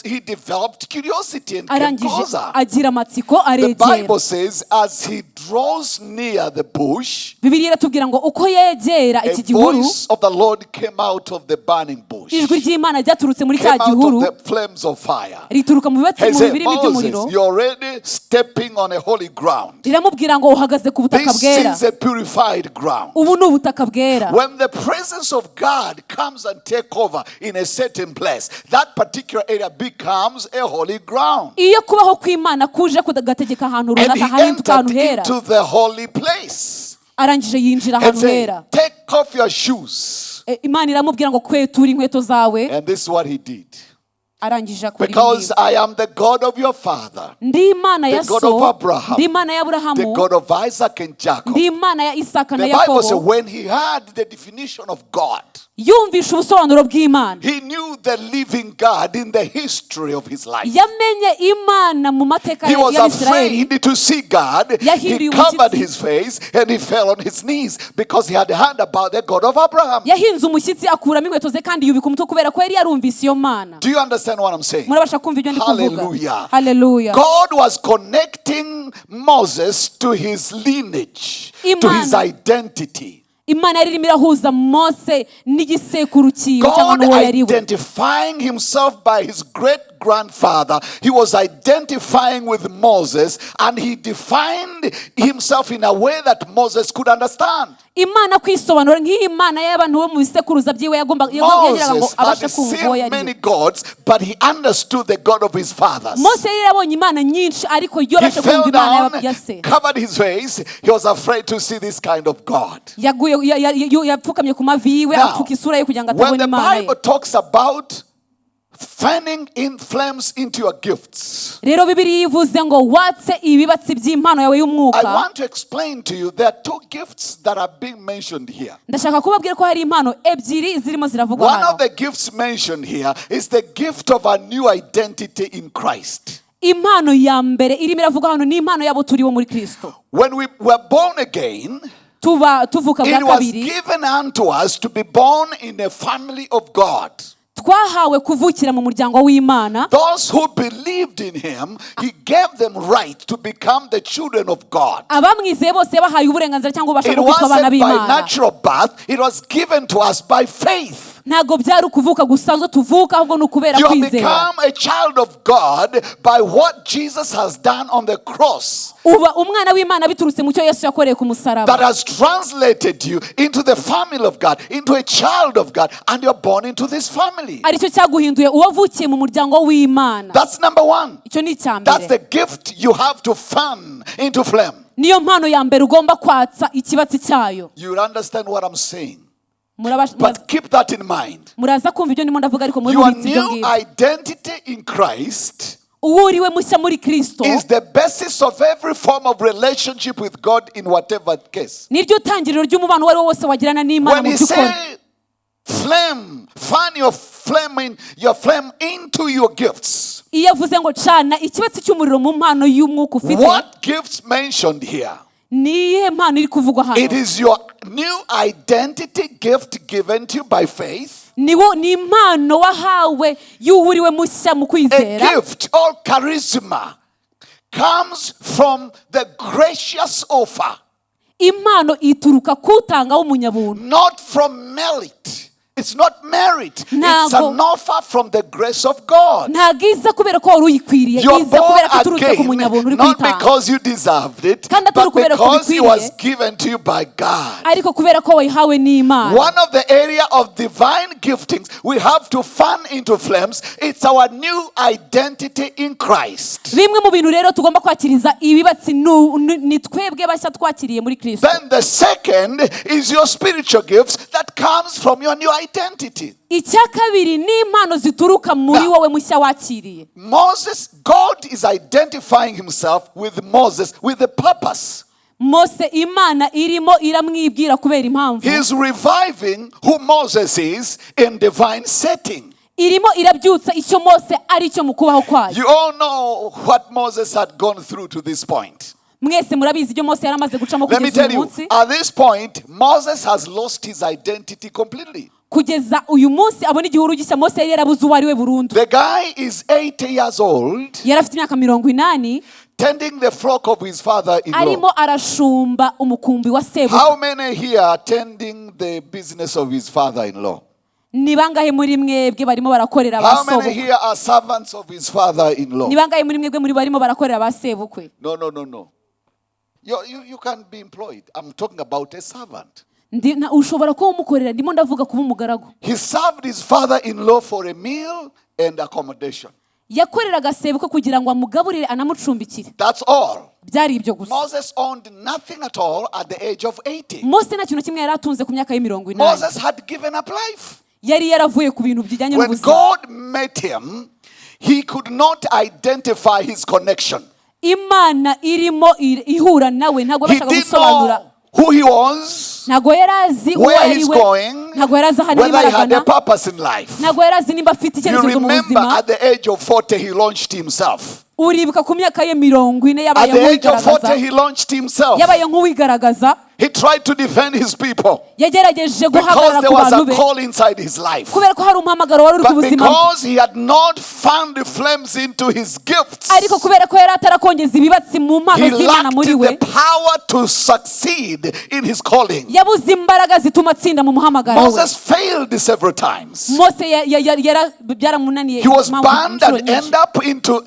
He developed curiosity and came Arangije closer. Agira amatsiko The aregera. Bible says, as he draws near the bush, Bibiliya iratubwira ngo uko yegera a iki gihuru, voice of the Lord came out of the burning bush. Ijwi ry'Imana ryaturutse muri cya Came out gihuru, of the flames of fire. rituruka mu bibatsi He mu said, birimi by'umuriro. "Moses, you're already stepping on a holy ground. Riramubwira ngo uhagaze ku butaka This bwera. is a purified ground." Ubu ni ubutaka bwera. When the presence of God comes and take over in a certain place, that particular area becomes a holy ground. Iyo kubaho kw'Imana kuje kugategeka ahantu And runaka he hahinduka ahantu entered hera. Into the holy place. Arangije yinjira And ahantu said, hera. "Take off your shoes." E, Imana iramubwira ngo kwetura inkweto zawe. And this is what he did. Arangije akora ibi "Because ngibi. I am the God of your father, Ndi Imana ya the God so, of Abraham, ndi Imana ya the Aburahamu, God of Isaac and Jacob." ndi Imana ya Isaka na The Bible says Yakobo. when he heard the definition of God, Yumvishe ubusobanuro bw'Imana, he knew the living God in the history of his life. Yamenye Imana mu mateka He was y'Abisirayeli. Afraid to see God. He Yahinduye covered umushyitsi. His face and he fell on his knees because he had heard about the God of Abraham. Yahinze umushyitsi akuramo inkweto ze kandi yubika umutwe kubera ko yari yarumvise iyo Mana. Do you understand what I'm saying? Murabasha kumva ibyo ndi kuvuga? Hallelujah. Haleluya. God was connecting Moses to his lineage, to his Imana. Identity. Imana yari irimo irahuza Mose n'igisekuru cyiwe cyangwa God n'uwo yari we. Identifying himself by his great grandfather. He was identifying with Moses and he defined himself in a way that Moses could understand. Imana kwisobanura nk'Imana y'abantu bo mu bisekuruza byiwe yagomba yagiraga ngo Moses abashe had kumva uwo seen yari we. Many gods, but he understood the God of his fathers. Mose yari yarabonye imana nyinshi ariko He yorashe fell kumva Imana down, ya se. Covered his face. He was afraid to see this kind of God. Yaguye yapfukamye ku mavi yiwe Now, apfuka isura ye kugira ngo when atabona the Imana ye. Bible talks about fanning in flames into your gifts, Rero Bibiliya ivuze ngo watse ibibatsi by'impano yawe I y'umwuka, want to explain to you there are two gifts that are being mentioned here. Ndashaka kubabwira ko hari impano ebyiri zirimo ziravugwa One hano. Of the gifts mentioned here is the gift of a new identity in Christ. Impano ya mbere irimo iravugwa hano ni impano y'abo turibo muri Kristo. When we were born again, Tuba tuvuka bwa it was kabiri, given unto us to be born in a family of God. Twahawe kuvukira mu muryango w'Imana. Those who believed in him, he gave them right to become the children of God. Abamwizeye bose yabahaye uburenganzira cyangwa ububasha It bwo kwitwa abana wasn't by b'Imana. Natural birth, it was given to us by faith. Ntabwo byari ukuvuka gusanzwe tuvuka ahubwo ni ukubera You have kwizera. Become a child of God by what Jesus has done on the cross Uba umwana w'Imana biturutse mu cyo Yesu yakoreye ku musaraba that has translated you into the family of God, into a child of God, and you're born into this family. Aricyo cyaguhinduye uwavukiye mu muryango w'Imana. That's number one. Icyo ni icya That's mbere. The gift you have to fan into flame. Niyo mpano ya mbere ugomba kwatsa ikibatsi cyayo. You will understand what I'm saying. Muraba- But keep that in mind. Muraza kumva ibyo ndimo ndavuga, ariko muri Your mubitse ibyo new ngibyo. identity in Christ Uwo uriwe mushya muri Kristo is the basis of every form of relationship with God in whatever case. Niryo tangiriro ry'umubano uwo ari wo wose wagirana n'Imana When mu he byo ukora. say flame, fan your flame in your flame into your gifts. Iyo avuze ngo cana ikibatsi cy'umuriro mu mpano y'umwuka ufite, What gifts mentioned here? Ni iyihe mpano iri kuvugwa hano? It is your new identity gift given to you by faith. Niwo ni impano wahawe y'uwuriwe mushya mu A kwizera. Gift or charisma comes from the gracious offer, Impano ituruka kutanga w'umunyabuntu, not from merit. It's not merit. It's Ntabwo- an offer from the grace of God. Ntabwo iza kubera ko wari uyikwiriye, You're iza born kubera ko iturutse ku munyabuntu again, uri not kuyitanga, because you deserved it, Kandi atari but ukubera ko because it was ubikwiriye, given to you by God. ariko kubera ko wayihawe n'Imana. One of the area of divine giftings we have to fan into flames, it's our new identity in Christ. Bimwe mu bintu rero tugomba kwakiriza ibibatsi ni twebwe bashya twakiriye muri Kristo. Then the second is your spiritual gifts that comes from your new identity. Icya kabiri ni impano zituruka muri Now- wowe mushya wakiriye. Moses, God is identifying himself with Moses with a purpose. Mose Imana irimo iramwibwira kubera impamvu. He's reviving who Moses is in divine setting. Irimo irabyutsa icyo Mose ari cyo mu kubaho kwayo. You all know what Moses had gone through to this point. Mwese murabizi ibyo Mose yari amaze gucamo Let me kugeza tell uyu you, munsi. At this point, Moses has lost his identity completely. Kugeza uyu munsi abona igihuru gishya, Mose yari yarabuze uwo ari we burundu. The guy is 80 years old, Yari afite imyaka 80, tending the flock of his father in law. arimo arashumba umukumbi wa sebukwe. How many here are tending the business of his father in law? Ni bangahe muri mwebwe barimo barakorera ba How many sobukwe? here are servants of his father in law? Ni bangahe muri mwebwe muri barimo barakorera ba sebukwe? No. You can be employed. I'm talking about a servant. Ushobora kuba umukorera, ndimo ndavuga kuba umugaragu. He served his father in law for a meal and accommodation. Yakoreraga sebukwe kugira ngo amugaburire anamucumbikire. That's all. Byari ibyo gusa. Moses owned nothing at all at the age of 80. Mose nta kintu na kimwe yari atunze ku myaka ye 80. Moses had given up life. Yari yaravuye ku bintu bijyanye When n'ubuzima. God met him, he could not identify his connection. Imana irimo ihura nawe, ntabwo He yabashaga didn't gusobanura. know who he was, Ntabwo yari azi uwo where yari he's we, going, ntabwo yari azi ahantu arimo whether he had a aragana, purpose in life. ntabwo yari azi nimba afite You icyerekezo mu remember buzima. at the age of 40, he launched himself. Uribuka ku myaka ye 40 At yabaye the age of nk'uwigaragaza. 40, he launched himself. Yabaye nk'uwigaragaza. He tried to defend his people Yagerageje because guhagarara there ku was bantu a be, call inside his life. kubera ko hari umuhamagaro wari uri ku But buzima bwe. because he had not fanned the flames into his gifts, Ariko kubera ko yari atarakongeza ibibatsi mu mpano he z'Imana lacked muri we, the power to succeed in his calling. yabuze imbaraga zituma atsinda mu muhamagaro we. Moses failed several times. Mose byaramunaniye He was impamvu banned inshuro and nyinshi. ended up into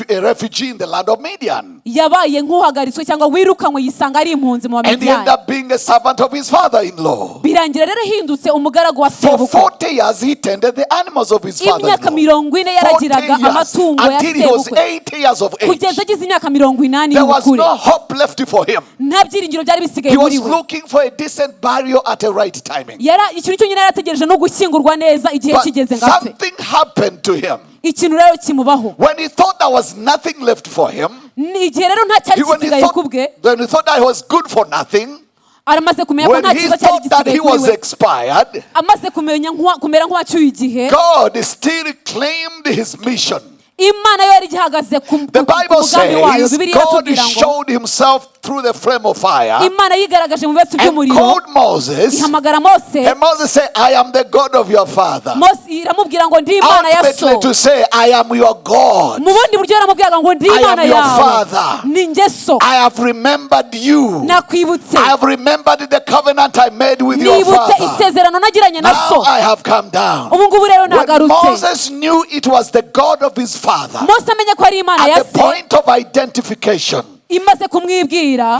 a refugee in the land of Midian. Yabaye nk'uhagaritswe cyangwa wirukanywe, yisanga ari impunzi mu And he Bamidiyani. ended up being a servant of his father-in-law. Birangira rero ahindutse umugaragu wa For sebukwe. 40 years, he tended the animals of his Imyaka father-in-law. 40 40 yaragiraga years, amatungo ya until he was sebukwe, 80 years of age. kugeza agize imyaka 80 There was y'ubukure. no hope left for him. Nta byiringiro byari bisigaye He muri was we. looking for a decent burial at a right timing. Ikintu cyonyine yari ategereje no gushyingurwa neza igihe But kigeze ngo apfe. something happened to him. Ikintu rero kimubaho. When he thought there was nothing left for him, Ni igihe rero nta cyari when he gisigaye thought, ku bwe, when he thought that he was good for nothing, aramaze kumenya ko when nta he cyiza cyari thought that gisigaye he kuri was we, expired, amaze kumenya kumera nk'uwacyuye igihe, God still claimed his mission. Imana yo yari igihagaze The ku Bible mugambi wayo. says Bibiliya God iratubwira ngo showed himself through the flame of fire Imana yigaragaje mu bibatsi and by'umuriro, called Moses. ihamagara Mose. And Moses said, "I am the God of your father." Mose iramubwira ngo ndi Imana ya so. Ultimately, to say, "I am your God. Mu bundi buryo yaramubwiraga ngo ndi I am Imana your yawe, father. ni njye so. I have remembered you. Nakwibutse. I have remembered the covenant I made with your Nibutse father. isezerano nagiranye na so. Now I have come down." Ubu ngubu rero When nagarutse. Moses knew it was the God of his father, Mose amenye ko ari Imana ya at the se, point of identification, imaze kumwibwira,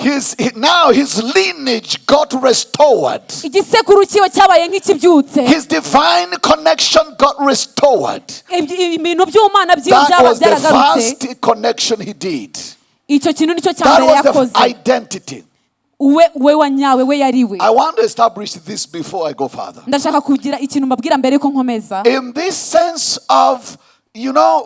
now his lineage got restored. Igisekuru cyiwe cyabaye nk'ikibyutse. His divine connection got restored. Ibintu by'umwana byiwe That byaba was the byaragarutse. first connection he did. Icyo kintu nicyo cya That mbere was the yakoze. Identity. We we wa nyawe we yari we. I want to establish this before I go further. Ndashaka kugira ikintu mbabwira mbere yuko nkomeza. In this sense of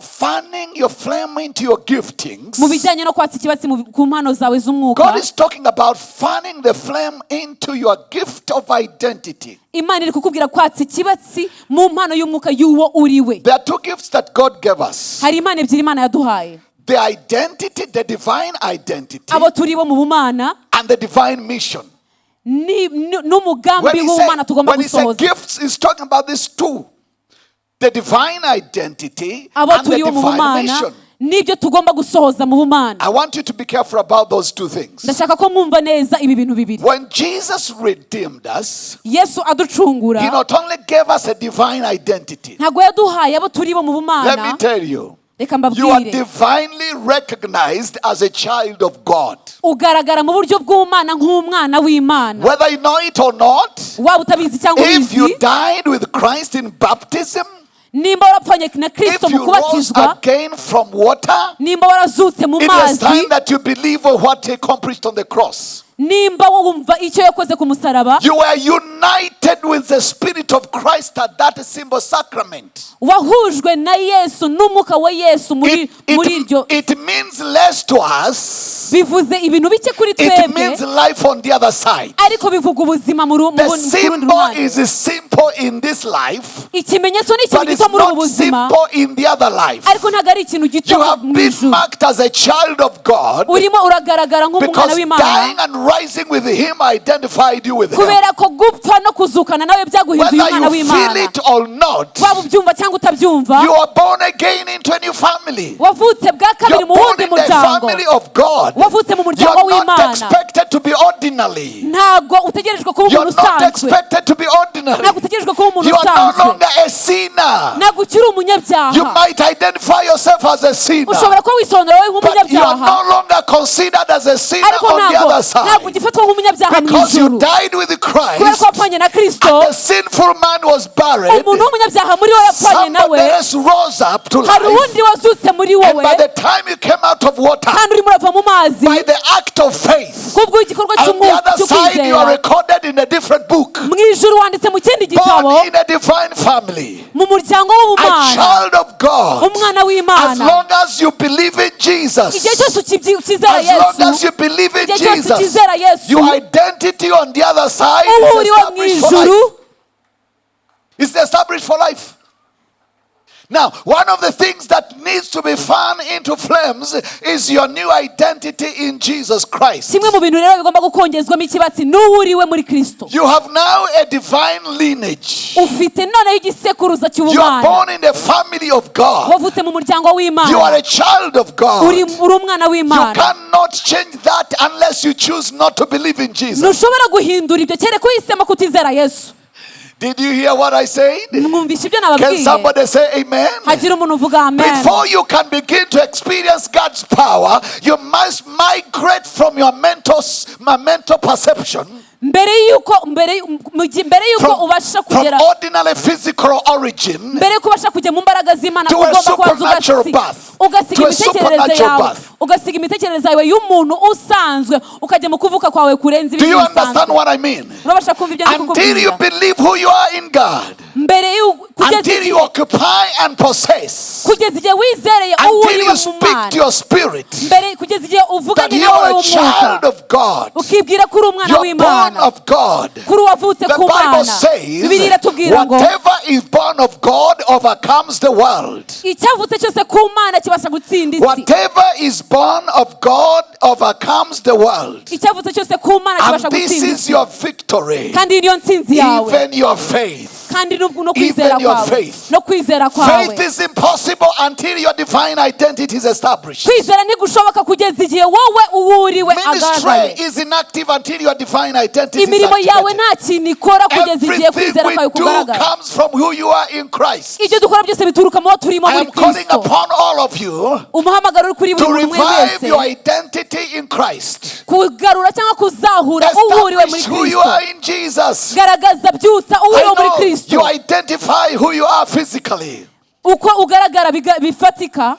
fanning your flame into your giftings, Mu bijyanye no kwatsa ikibatsi ku mpano zawe z'umwuka, God is talking about fanning the flame into your gift of identity. Imana iri kukubwira kwatsa ikibatsi mu mpano y'umwuka y'uwo uri we. There are two gifts that God gave us: Hari impano ebyiri Imana yaduhaye. The identity, the divine identity, Abo turi bo mu bumana and the divine mission. N'umugambi When he said, w'ubumana tugomba when he said gusohoza. gifts, he's talking about these two: the divine identity Abo and the turi bo mu divine bumana mission. n'ibyo tugomba gusohoza mu bumana. I want you to be careful about those two things. Ndashaka ko mwumva neza ibi bintu bibiri. When Jesus redeemed us, Yesu aducungura, he not only gave us a divine identity. Ntabwo yaduhaye abo turi bo mu Let me bumana. tell you, Reka you are mbabwire, divinely recognized as a child of God. Ugaragara mu buryo bw'umwana nk'umwana w'Imana. Whether you know it or not, Waba utabizi cyangwa if ubizi, you died with Christ in baptism, nimba warapfanye na if Kristo mu you rose kubatizwa, again from water, nimba warazutse mu it is mazi, time that you believe on what he accomplished on the cross. Nimba wumva icyo yakoze ku musaraba, You were united with the Spirit of Christ at that symbol sacrament. Wahujwe na Yesu n'umwuka wa Yesu muri muri iryo. It means less to us. Bivuze ibintu bike kuri It twebwe, means life on the other side. Ariko bivuga ubuzima The ku rundi symbol ruhande. Is simple in this life, Ikimenyetso ni ikintu but it's gito muri ubu not buzima, simple in the other life. Ariko ntabwo ari ikintu gito You have mu been ijuru. Marked as a child of God Urimo uragaragara nk'umwana because w'Imana dying and rising with Him identified you with Him. kubera ko gupfa no kuzukana nawe byaguhinduye Whether umwana you feel w'Imana. it or not, Waba ubyumva cyangwa utabyumva, you are born again into a new family. wavutse bwa kabiri You're mu born wundi in the muryango. Family of God. Wavutse mu muryango You're not w'Imana. Expected to be ordinary. Ntabwo utegerejwe kuba You're umuntu not usanzwe. Expected to be ordinary. Ntabwo utegerejwe kuba umuntu You are no usanzwe. Longer a sinner. Ntabwo ukiri umunyabyaha. You might identify yourself as a sinner, Ushobora kuba wisobanura wowe but you are nk'umunyabyaha, no longer considered as a sinner ariko on the ntabwo other ntabwo side. ugifatwa nk'umunyabyaha mu Because you ijuru died with kubera Christ, ko wapfanye na Kristo. the sinful man was buried. Umuntu w'umunyabyaha muri wowe yapfanye nawe. Somebody else rose up to Hari life. uwundi wazutse muri And wowe. by the time you came out of water, Kandi urimo urava mu mazi, by the act of faith, kubw'igikorwa on the cy'umwuka other side, you are cy'ukwizera, recorded in a different book. Mu ijuru wanditse mu kindi gitabo. Born in a divine family, Mu muryango a w'ubumana, child of God. Umwana As w'Imana. Long as you believe in Jesus, Igihe cyose ukizera as long as Yesu, you believe in igihe cyose Jesus, ukizera Yesu, your identity on the other side uwo is uriwe mu established for ijuru. Life. It's established for life. Now, one of the things that needs to be fanned into flames is your new identity in Jesus Christ. Kimwe mu bintu rero bigomba gukongezwamo ikibatsi n'uwo uriwe muri Kristo. You have now a divine lineage. Ufite noneho igisekuruza You are cy'ubumana. Born in the family of God. Wavutse mu muryango You are w'Imana. A child of God. Uri umwana You w'Imana. Cannot change that unless you choose not to believe in Jesus. Ntushobora guhindura ibyo kereka uhisemo kutizera Yesu. Did you hear what I said? Mwumvishe ibyo Can nababwiye? Somebody say amen? Hagira umuntu uvuga amen. Before you can begin to experience God's power, you must migrate from your mental perception, Mbere yuko mbere mu gihe- mbere yuko ubasha from kugera, ordinary physical origin mbere yuko ubasha kujya mu mbaraga z'Imana, to a ugomba kubanza supernatural birth. ugasiga To a imitekerereze supernatural yawe, birth. ugasiga imitekerereze yawe y'umuntu usanzwe ukajya mu kuvuka kwawe kurenza Do you ibintu understand bisanzwe. What I mean? Urabasha kumva ibyo ndi Until you kukubwira? Believe who you are in God, Mbere y'u- kugeza until you igihe occupy and possess, kugeza igihe wizereye uwo until uriwe you mu speak Mana, to your spirit mbere kugeza igihe that uvuganye you nawe are a w'umwuka child of God, ukibwira ko uri umwana you're born w'Imana, of God. kuri uwavutse The ku Bible Mana. says, Bibiliya iratubwira ngo whatever is born of God overcomes the world. Icyavutse cyose ku Mana kibasha gutsinda isi. Whatever is born of God overcomes the world. Icyavutse cyose ku Mana And kibasha this gutsinda is isi. Your victory, Kandi iyi niyo ntsinzi yawe, even your faith. Kandi no kwizera Even your kwawe, faith. no kwizera kwawe. Faith is impossible until your divine identity is established. Kwizera ntigushoboka kugeza igihe wowe uwo uriwe Ministry agaragaye. Is inactive until your divine identity is Imirimo yawe activated. Nta kintu ikora kugeza igihe Everything kwizera we kwawe do kugaragara. Comes from who you are in Christ. Ibyo dukora byose bituruka mu bo turimo I muri am calling Kristo. Upon all of you Umuhamagaro uri kuri buri to muntu umwe revive wese your identity in Christ. Kugarura cyangwa kuzahura uwo uriwe muri Establish who you Kristo. Are in Jesus. Garagaza byutsa uwo I uriwe muri know Kristo. you identify who you are physically. Uko ugaragara bifatika.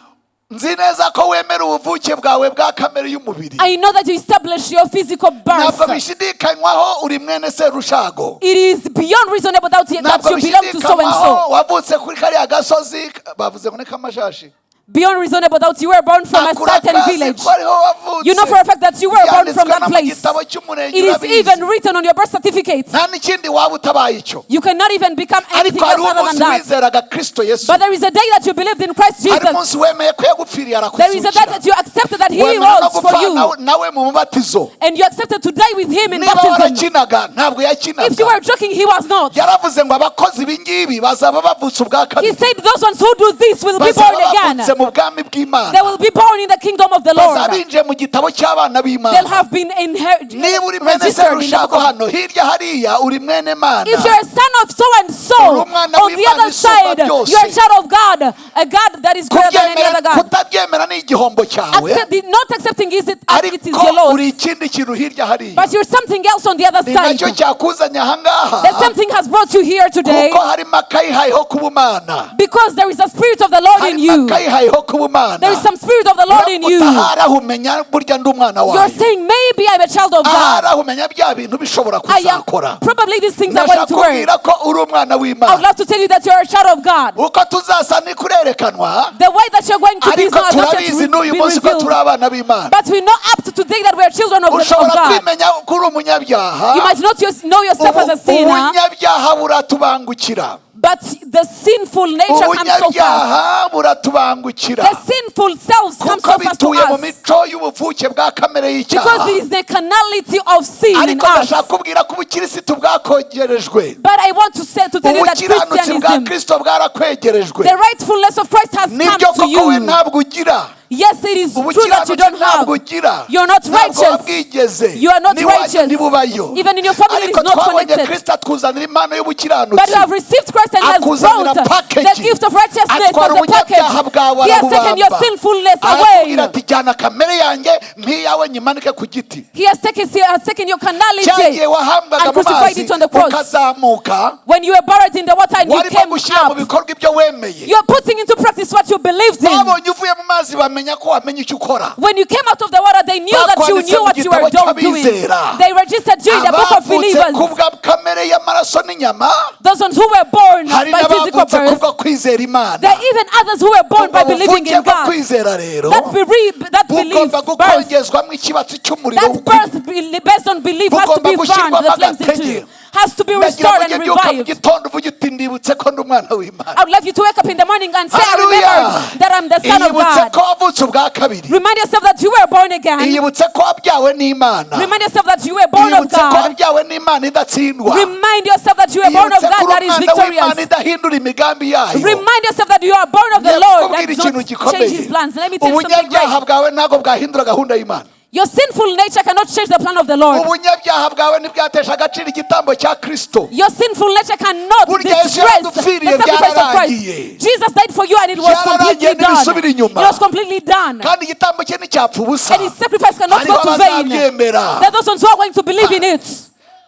Nzi neza ko wemera ubuvuke bwawe bwa kamere y'umubiri. I know that you establish your physical Ntabwo birth. bishidikanywaho, uri mwene Serushago. It is beyond reasonable that Ntabwo you belong to so and bishidikanywaho, so. wavutse kuri kariya gasozi bavuze ngo ni Kamashashi. Beyond reasonable doubt, you were born from a certain Akurakazi village. ko ariho wavutse. You know for a fact that you were born Byanditswe from that no mu place. gitabo cy'umurenge, It is urabizi. even written on your birth certificate. Nta n'ikindi waba utabaye icyo. You cannot even become anything Ariko hari else other than umunsi that. wizeraga Kristo Yesu. But there is a day that you believed in Christ Hari Jesus. umunsi wemeye ko yagupfiriye, There is a day arakuzukira. That you accepted that He Wemera no rose for gupfa you. nawe mu mubatizo. And you accepted to die with Him in Niba baptism. warakinaga, ntabwo If you yakinaga. Were joking, He was not. Yaravuze ngo abakozi ibingibi bazaba bavutse ubwa He kabiri. Said those ones who do this will be Bazaba born again. bavutse mu bwami bw'Imana. They will be born in the kingdom of the Lord. Bazaba binjiye mu gitabo cy'abana They'll b'Imana. Have been Niba uri mwene registered in the book Serushago of. hano hirya hariya, uri mwene Mana. If you're a son of so and so, Uri umwana on the w'Imana other isumba side, byose. You're a child of God, a God that is greater than any Kubyemera other God. kutabyemera ni igihombo cyawe. Not accepting is it, it is Ariko your loss. Uri ikindi kintu hirya hariya. But you're something else on the other Ni side. nacyo cyakuzanye ahangaha. The same thing has brought you here today Kuko harimo akayihayeho kubumana. Because there is a spirit of the Lord in Harimo you. akayihayeho kubumana. There is some spirit of the Lord in you. Ahari aho umenya burya ndi umwana You're wayo. saying, "Maybe I'm a child of Ahari God." aho umenya bya bintu bishobora I am kuzakora. probably these things are going Ndashaka to work. kubwira ko uri umwana I would w'Imana. Love to tell you that you're a child of God. Uko tuzasa ntikurerekanwa. The way that you're going to be is Ariko not not yet turabizi n'uyu be munsi ko revealed. turi abana b'Imana. But we know up to today that we are children of Ushobora God. kwimenya ko uri umunyabyaha. You might not know yourself as a sinner, Ubunyabyaha buratubangukira. But the sinful nature comes so fast. Ubunyabyaha buratubangukira. The sinful selves come Kuko so fast to bituye mu us mico y'ubuvuke bwa kamere because y'icyaha. It is the carnality of sin in Ariko us. ndashaka kubwira ko ubukirisitu bwakongerejwe. But I want to tell you that Ubukiranutsi bwa Christianism, Kristo bwarakwegerejwe. The rightfulness of Christ has come Nibyo to koko we you. ntabwo ugira. Yes, it is true that you Ubukiranutsi don't have. ntabwo ugira. You're not Ntabwo righteous. wabwigeze. You are not N'iwanyu righteous. ntibubayo. Even in your family, it Ariko is not twabonye connected. Kristo atuzanira impano But you y'ubukiranutsi. have received Christ and has Akuzanira brought package. the gift of righteousness Atwara as a package. ubunyabyaha bwawe, He has taken your arabubamba. Sinfulness Arakubwira away. ati jyana kamere yanjye nk'iyawe nyimanike ku giti. He has taken your Cya gihe carnality wahambwaga and mu crucified mazi it on the cross. ukazamuka, When you were buried in the water and you warimo came gushyira mu up, bikorwa ibyo wemeye. You're putting into practice what you believed in. Babonye uvuye mu mazi bamenya ko wamenye icyo ukora. When you came out of the water, they knew that you Bakwanditse knew mu what you were gitabo doing. cy'abizera. They registered you in the book of Abavutse believers. kubwa kamere y'amaraso n'inyama, Those ones who were born hari by physical n'abavutse birth. kubwo kwizera Imana. There are even others who were born by Ubwo believing buvuke in bwo God. kwizera rero That belief, bugomba birth, gukongezwamo ikibatsi cy'umuriro that w'ukuri. birth based on belief has to Bugomba be burned, gushyirwamo the flames agatege. into, has to be Ndagira ngo restored ujye and ubyuka mu revived. gitondo uvuge uti ndibutse ko ndi umwana w'Imana. I would like you to wake up in the morning and say, "I Hallelujah. Remembered that I'm the son of Iyibutse God." ko wavutse ubwa kabiri. Remind yourself that you were born again. Iyibutse ko wabyawe n'Imana. Remind yourself that you were born of Iyibutse ko God. wabyawe n'Imana idatsindwa. Remind yourself that you were born of Iyibutse ko God uri that is umwana w'Imana victorious. idahindura imigambi yayo. Remind yourself that you are born of the Ngiye Lord kukubwira that does ikintu not change gikomeye. His plans. Let me tell you something Ubunyabyaha great. bwawe ntabwo bwahindura gahunda y'Imana. Your sinful nature cannot change the plan of the Lord. Ubunyabyaha bwawe ntibwatesha agaciro igitambo cya Kristo. Your sinful nature cannot Burya Yesu disgrace the yaradupfiriye, sacrifice of byararangiye. Christ. Jesus died for you and it was Byararangiye, completely done. ntibisubira inyuma. It was completely done. Kandi igitambo cye nticyapfa ubusa. And his sacrifice cannot Hariho go to vain. abazabyemera. There are those ones who are going to believe in it.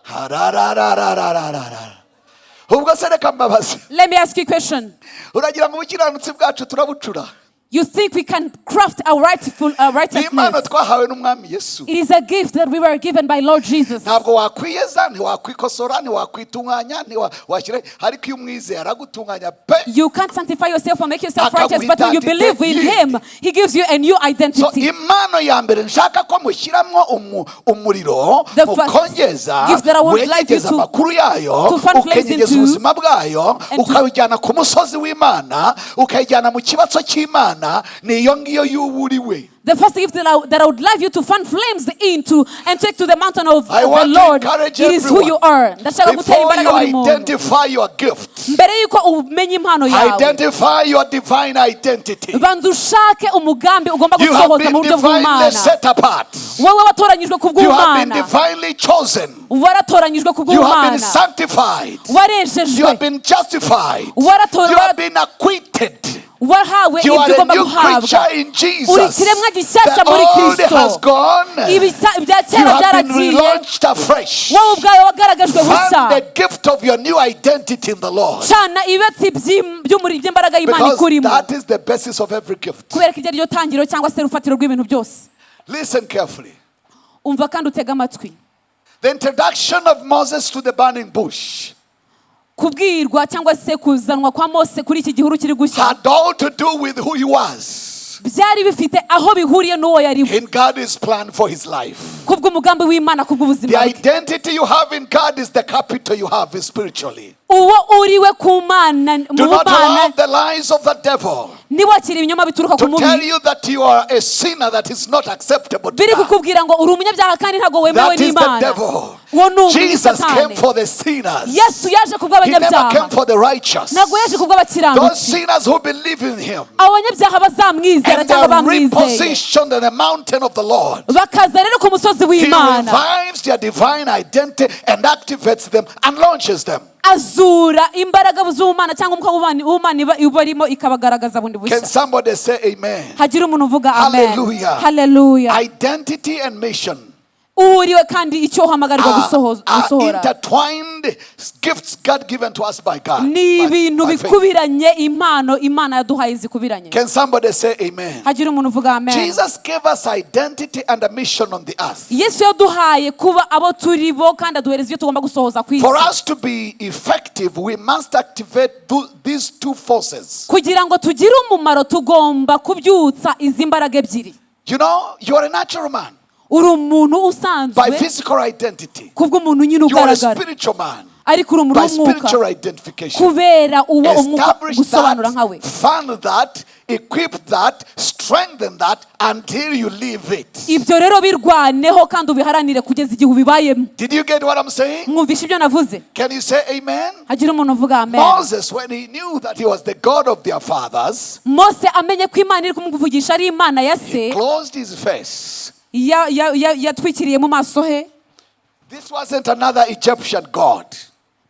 Hararararararara. Ubwo se reka mbabaze. Let me ask you a question. Uragira ngo ubukiranutsi bwacu turabucura? You think we can craft our rightful our Ni impano righteousness? Twahawe n'umwami Yesu. It is a gift that we were given by Lord Jesus. Ntabwo wakwiyeza, ntiwakwikosora, ntiwakwitunganya, ntiwashyira, ariko iyo umwizeye aragutunganya pe. You can't sanctify yourself or make yourself Akaguha righteous, but when you identity believe in yindi. Him, He gives you a new So identity. Impano ya mbere nshaka ko mushyiramo umuriro The first mukongeza gift that I would like you wenyegeza amakuru yayo, to fan flames ukenyegeza into ubuzima bwayo, and ukabijyana ku musozi w'Imana, ukayijyana mu kibatso cy'Imana, ni iyo ngiyo y'uwuriwe. The first gift that I would like you to fan flames into and take to the mountain of I the want to Lord, encourage it is who everyone. you are. Ndashaka gutera Before imbaraga you buri muntu. identify your gift, Mbere yuko umenya impano yawe, identify your divine identity. Banza ushake umugambi ugomba You have gusohoza been mu buryo divinely bw'Imana. Set apart. Wowe watoranyijwe ku You have been bw'Imana. Divinely chosen. Waratoranyijwe ku You have been bw'Imana. Sanctified. You Warejejwe. Have been justified. Warator- You have been acquitted. Wahawe You ibyo are a ugomba new guhabwa. creature in Jesus. Uri ikiremwa gishyashya The muri old Kristo. has gone. Ibya You kera have been byaragiye. relaunched afresh. Wowe ubwawe wagaragajwe Find bushya. the gift of your new identity in the Lord. Cana ibibatsi by'umuriro by'imbaraga y'Imana Because ikurimo. that is the basis of every gift. Kubera ko ibyo ari ryo tangiriro cyangwa se urufatiro rw'ibintu byose. Listen carefully. Umva kandi utege amatwi. The introduction of Moses to the burning bush Kubwirwa cyangwa se kuzanwa kwa Mose kuri iki gihuru kiri gushya had all to do with who he was byari bifite aho bihuriye n'uwo yari we in God's plan for his life. Kubw'umugambi w'Imana The kubw'ubuzima bwe. identity you have in God is the capital you have spiritually. Uwo uriwe ku Mana mu Do not Mana allow the lies of the devil ntiwakire ibinyoma bituruka ku to tell mubi you that you are a sinner that is not acceptable to biri God. kukubwira ngo uri umunyabyaha kandi ntabwo wemewe That is the n'Imana. devil. Uwo ni Jesus came Satani. for the sinners. Yesu yaje He never kubw'abanyabyaha. came for the righteous. Ntabwo yaje Those kubw'abakiranutsi. sinners who believe in him Abo banyabyaha bazamwizera and cyangwa are bamwizeye repositioned on the mountain of the Lord. bakaza rero ku musozi He w'Imana. revives their divine identity and activates them and launches them. Azura imbaraga z'Ubumana cyangwa umwuka w'Ubumana ibarimo ikabagaragaza bundi Can bushya. somebody say amen? Hagira umuntu uvuga amen. Hallelujah. Hallelujah. Identity and mission Uriwe kandi icyo uhamagarwa are gusohora intertwined gifts God given to us by God. ni ibintu By faith. bikubiranye impano Imana yaduhaye zikubiranye. Can somebody say amen? Hagira umuntu uvuga amen. Jesus gave us identity and a mission on the earth. Yesu yaduhaye kuba abo turi bo kandi aduhereza ibyo tugomba gusohoza ku isi. For us to be effective, we must activate these two forces. Kugira ngo tugire umumaro tugomba kubyutsa izi mbaraga ebyiri. You know, you are a natural man Uri umuntu by usanzwe physical identity. kubw'umuntu nyine You are a ugaragara spiritual man ariko uri umuntu by w'umwuka spiritual identification. kubera uwo umwuka Establish gusobanura nkawe. that, fund that, equip that, strengthen that until you live it. Ibyo rero birwaneho kandi ubiharanire kugeza igihe ubibayemo. Did you get what I'm saying? Mwumvishe ibyo navuze? Can you say amen? Hagira umuntu uvuga amen. Moses, when he knew that he was the God of their fathers, Mose amenye ko Imana iri kumuvugisha ari Imana ya se closed his face. Yatwikiriye mu maso he. This wasn't another Egyptian god.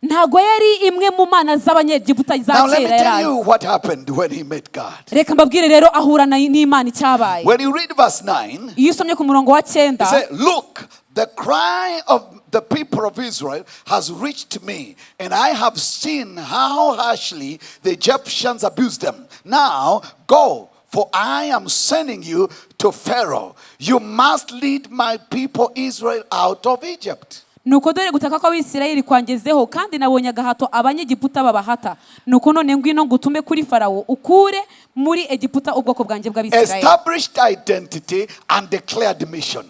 Ntabwo yari imwe mu mana z'Abanyegiputa za Now let me kera tell yari you azi. what happened when he met God. Reka mbabwire rero ahura n'Imana icyabaye. When you read verse 9, Iyo usomye ku murongo wa he cyenda said, "Look, the cry of the people of Israel has reached me, and I have seen how harshly the Egyptians abused them. Now go, for I am sending you to Pharaoh. You must lead my people Israel out of Egypt." Nuko dore gutaka kw'Abisirayeli kwangezeho kandi nabonye agahato Abanyegiputa babahata. Nuko none ngwino ngutume kuri Farawo ukure muri Egiputa ubwoko bwanjye bw'Abisirayeli. Established identity and declared mission.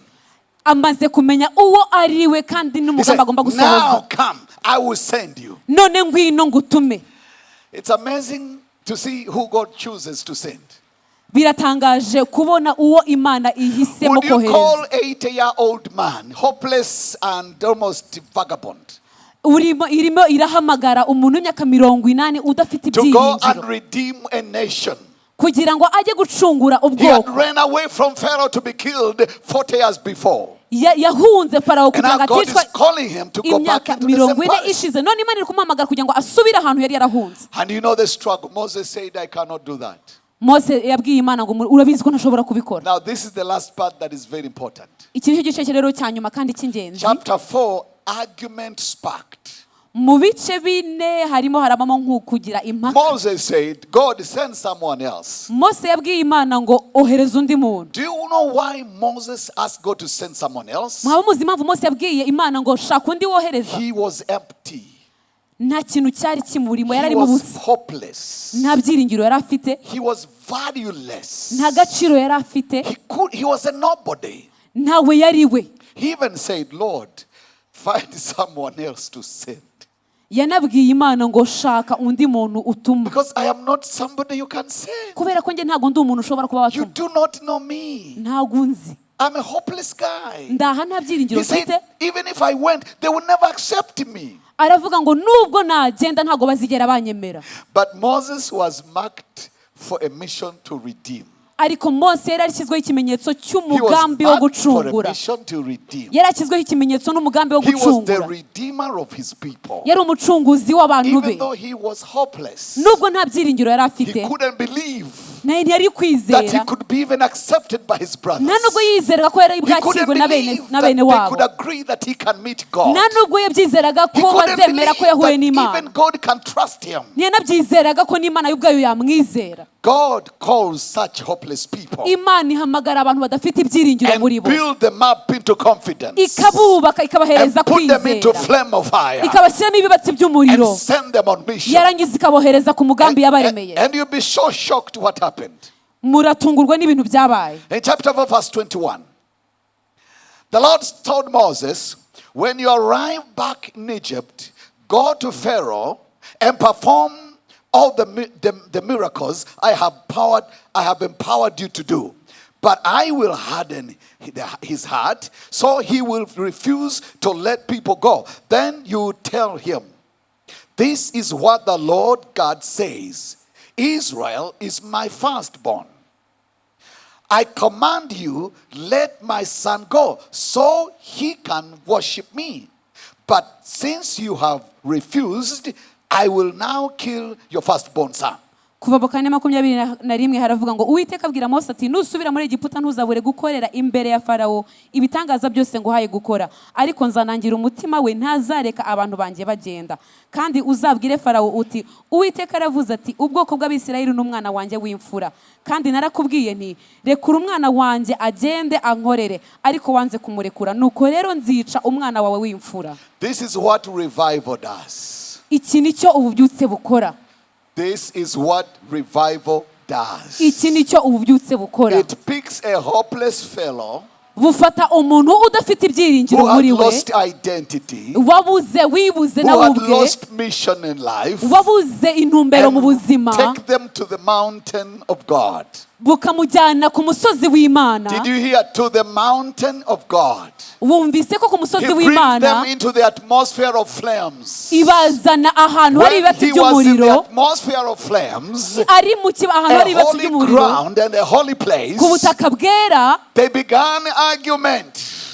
Amaze kumenya uwo ari we kandi He n'umugambi said, agomba gusohoza. "Now come, I will send you." None ngwino ngutume. It's amazing to see who God chooses to send. Biratangaje kubona uwo Imana ihisemo Would you kohereza. call 80-year-old man, hopeless and almost vagabond, Urimo irimo irahamagara umuntu w'imyaka 80 udafite to go and ibyiringiro redeem a nation? kugira ngo ajye gucungura He had ubwoko. ran away from Pharaoh to be killed 40 years before. Yahunze Farawo And kugira now ngo God is aticwa calling him to go back imyaka into the same 40 palace. ishize. None Imana iri kumuhamagara kugira ngo asubire ahantu yari yarahunze. And you know the struggle. Moses said, "I cannot do that." Mose yabwiye Imana ngo urabizi ko ntashobora kubikora. Now, this is the last part that is very important. Iki nicyo gice rero cya nyuma kandi cy'ingenzi. Chapter 4, argument sparked. Mu bice bine harimo harabamo nk'ukugira impaka. Moses said, "God, send someone else." Mose yabwiye Imana ngo ohereza undi muntu. Do you know why Moses asked God to send someone else? Mwaba muzi impamvu Mose yabwiye Imana ngo shaka undi wohereza? He was empty. Nta kintu cyari kimurimo, yari He ari mu was busa. hopeless. Nta byiringiro yari afite. He was valueless. Nta gaciro yari afite. He was a nobody. Ntawe yari we. He even said, "Lord, find someone else to send. Yanabwiye Imana ngo shaka undi muntu utuma. Because I am not somebody you can send. Kubera ko njye ntabwo ndi umuntu ushobora kuba You watuma. do not know me. Ntabwo unzi. I'm a hopeless guy." Ndaha nta byiringiro He said, mfite. "Even if I went, they will never accept me." Aravuga ngo nubwo nagenda ntabwo bazigera banyemera. But Moses was marked for a mission to redeem. Ariko Mose yari ashyizweho ikimenyetso He was cy'umugambi wo marked for a gucungura. mission to redeem. Yari ashyizweho ikimenyetso n'umugambi wo He was the gucungura. redeemer of his people. Yari umucunguzi w'abantu be. Even though he was hopeless, Nubwo nta byiringiro yari afite, he couldn't believe ntiyari that he kwizera, could be even accepted by his brothers. nta nubwo yizeraga ko yari He couldn't bwakirwe na bene believe na that bene they wabo, could agree that he can meet God. nta nubwo yabyizeraga He ko couldn't bazemera ko believe yahuye that n'Imana, even God can trust him. ntiyanabyizeraga ko n'Imana yo ubwayo yamwizera. God calls such hopeless people Imana ihamagara abantu badafite ibyiringiro and muri bo, build them up into confidence ikabubaka, and ikabahereza put them into kwizera, flame of fire ikabashyiramo ibibatsi by'umuriro, and send them on mission. yarangiza ikabohereza ku mugambi And, yabaremeye. and you'll be so shocked what happened. Muratungurwa n'ibintu byabaye. In chapter 4, verse 21, the Lord told Moses, when you arrive back in Egypt, go to Pharaoh and perform all the miracles I have empowered you to do. But I will harden his heart, so he will refuse to let people go. Then you tell him, this is what the Lord God says. Israel is my firstborn. I command you, let my son go, so he can worship me. But since you have refused, I will now kill your firstborn son. Kuva mu 4:21 haravuga ngo Uwiteka abwira Mose ati nusubira muri Egiputa ntuzabure gukorera imbere ya Farawo ibitangaza byose nguhaye gukora, ariko nzanangira umutima we ntazareka abantu banjye bagenda. Kandi uzabwire Farawo uti Uwiteka aravuze ati ubwoko bw'Abisirayeli n'umwana wanjye w'imfura, kandi narakubwiye nti rekura umwana wanjye agende ankorere, ariko wanze kumurekura, nuko rero nzica umwana wawe w'imfura. This is what revival does. Iki nicyo ububyutse bukora. This is what revival does. Iki nicyo ububyutse bukora. It picks a hopeless fellow Bufata umuntu udafite ibyiringiro who had muri we, lost identity, wabuze, wibuze who nawe had ubwe, lost mission in life, wabuze intumbero mu and buzima, take them to the mountain of God. bukamujyana ku musozi w'Imana. Did you hear? To the mountain of God. Wumvise ko ku musozi He brings w'Imana them into the atmosphere of flames. ibazana ahantu hari When ibibatsi he was in the by'umuriro, atmosphere of flames, ari mu ahantu hari a ibibatsi holy by'umuriro, ground and a holy place, ku butaka bwera, they began argument.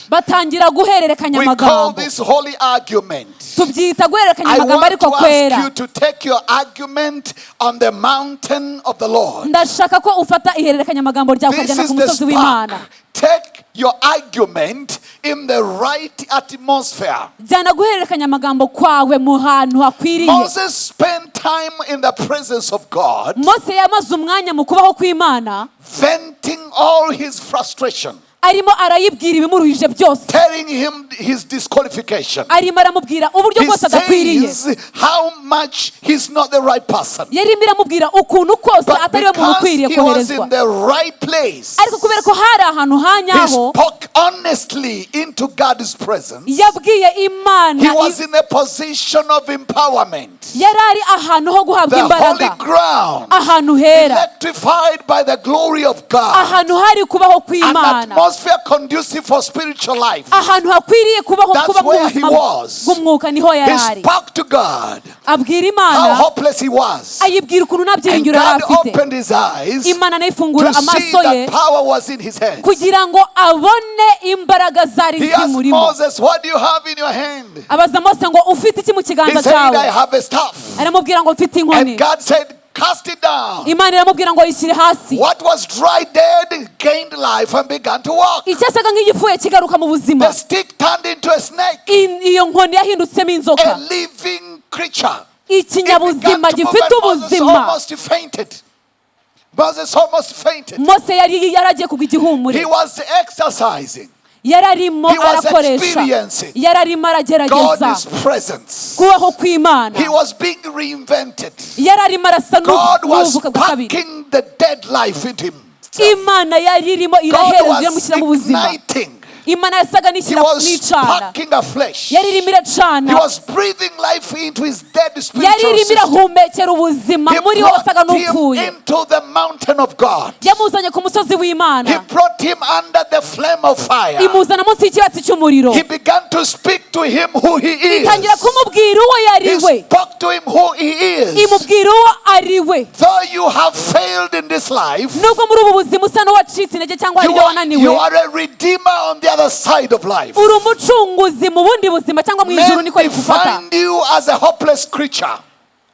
batangira guhererekanya We call amagambo. this holy argument. Tubyita guhererekanya I amagambo want ariko to ask kwera. you to take your argument on the mountain of the Lord. Ndashaka ko ufata ihererekanya amagambo ryawe This ukajyana is ku the musozi w'Imana. spark. Take your argument in the right atmosphere. Jyana guhererekanya amagambo kwawe mu hantu hakwiriye. Moses spent time in the presence of God, Mose yamaze umwanya mu kubaho kw'Imana, venting all his frustration, arimo arayibwira ibimuruhije byose, telling him his disqualification. arimo aramubwira uburyo He bwose adakwiriye, says how much he's not the right person. yarimo iramubwira ukuntu kose But atari we muntu because ukwiriye he was koherezwa. in the right place, Ariko kubera ko hari ahantu he hanyaho, spoke honestly into God's presence. yabwiye Imana, He was in a position of empowerment. yari ari ahantu ho guhabwa The holy imbaraga, ground, ahantu hera, electrified by the glory of God. ahantu hari kubaho An kw'Imana, atmosphere conducive for spiritual life. ahantu hakwiriye kubaho That's kuba mu where he buzima was. bw'umwuka, niho He yari ari. spoke to God Abwira how Imana, hopeless he was. ayibwira ukuntu nta And byiringiro yari God afite. opened his eyes Imana nayo ifungura to see amaso ye that power was in his hands. kugira ngo abone imbaraga zari He asked zimurimo. Moses, what do you have in your hand? Abaza Mose ngo ufite iki mu He kiganza said, I cyawe? have a staff. Aramubwira ngo mfite inkoni. And God said, cast it down. Imana iramubwira ngo yishyire hasi. What was dry dead gained life and began to walk. Icyasaga nk'igipfuye kigaruka mu buzima. The stick turned into a snake, Iyo nkoni yahindutsemo inzoka, a living creature. It began ikinyabuzima to move gifite and Moses ubuzima. almost fainted. Moses almost fainted. Mose yari yaragiye kugwa igihumure, He was exercising yari arimo He was arakoresha, experiencing yari arimo aragerageza God's presence. kubaho kw'Imana, He was being reinvented. yari arimo arasa God was n'ubuvuka bwa kabiri. sparking the dead life into him. Imana yari irimo God irahereza was iramushyira mu buzima. igniting. Imana yasaga He n'ishyira was n'icana, sparking a flesh. yari irimo He iracana, was breathing life into his dead yari spiritual irimo system. irahumekera ubuzima He muri we wasaga brought him n'upfuye. into the mountain of God. Yamuzanye ku musozi He w'Imana, brought him under the flame of fire. imuzana munsi y'ikibatsi cy'umuriro, He began to speak to him who he is. itangira kumubwira uwo yari He we. spoke to him who he is. Imubwira uwo ari we. Though you have failed in this life, Nubwo muri ubu buzima usa n'uwacitse intege cyangwa hari you ibyo are, wananiwe, you are a redeemer on the other side of life. Uri umucunguzi mu bundi buzima cyangwa mu ijuru Men niko rigufata. defined you as a hopeless creature.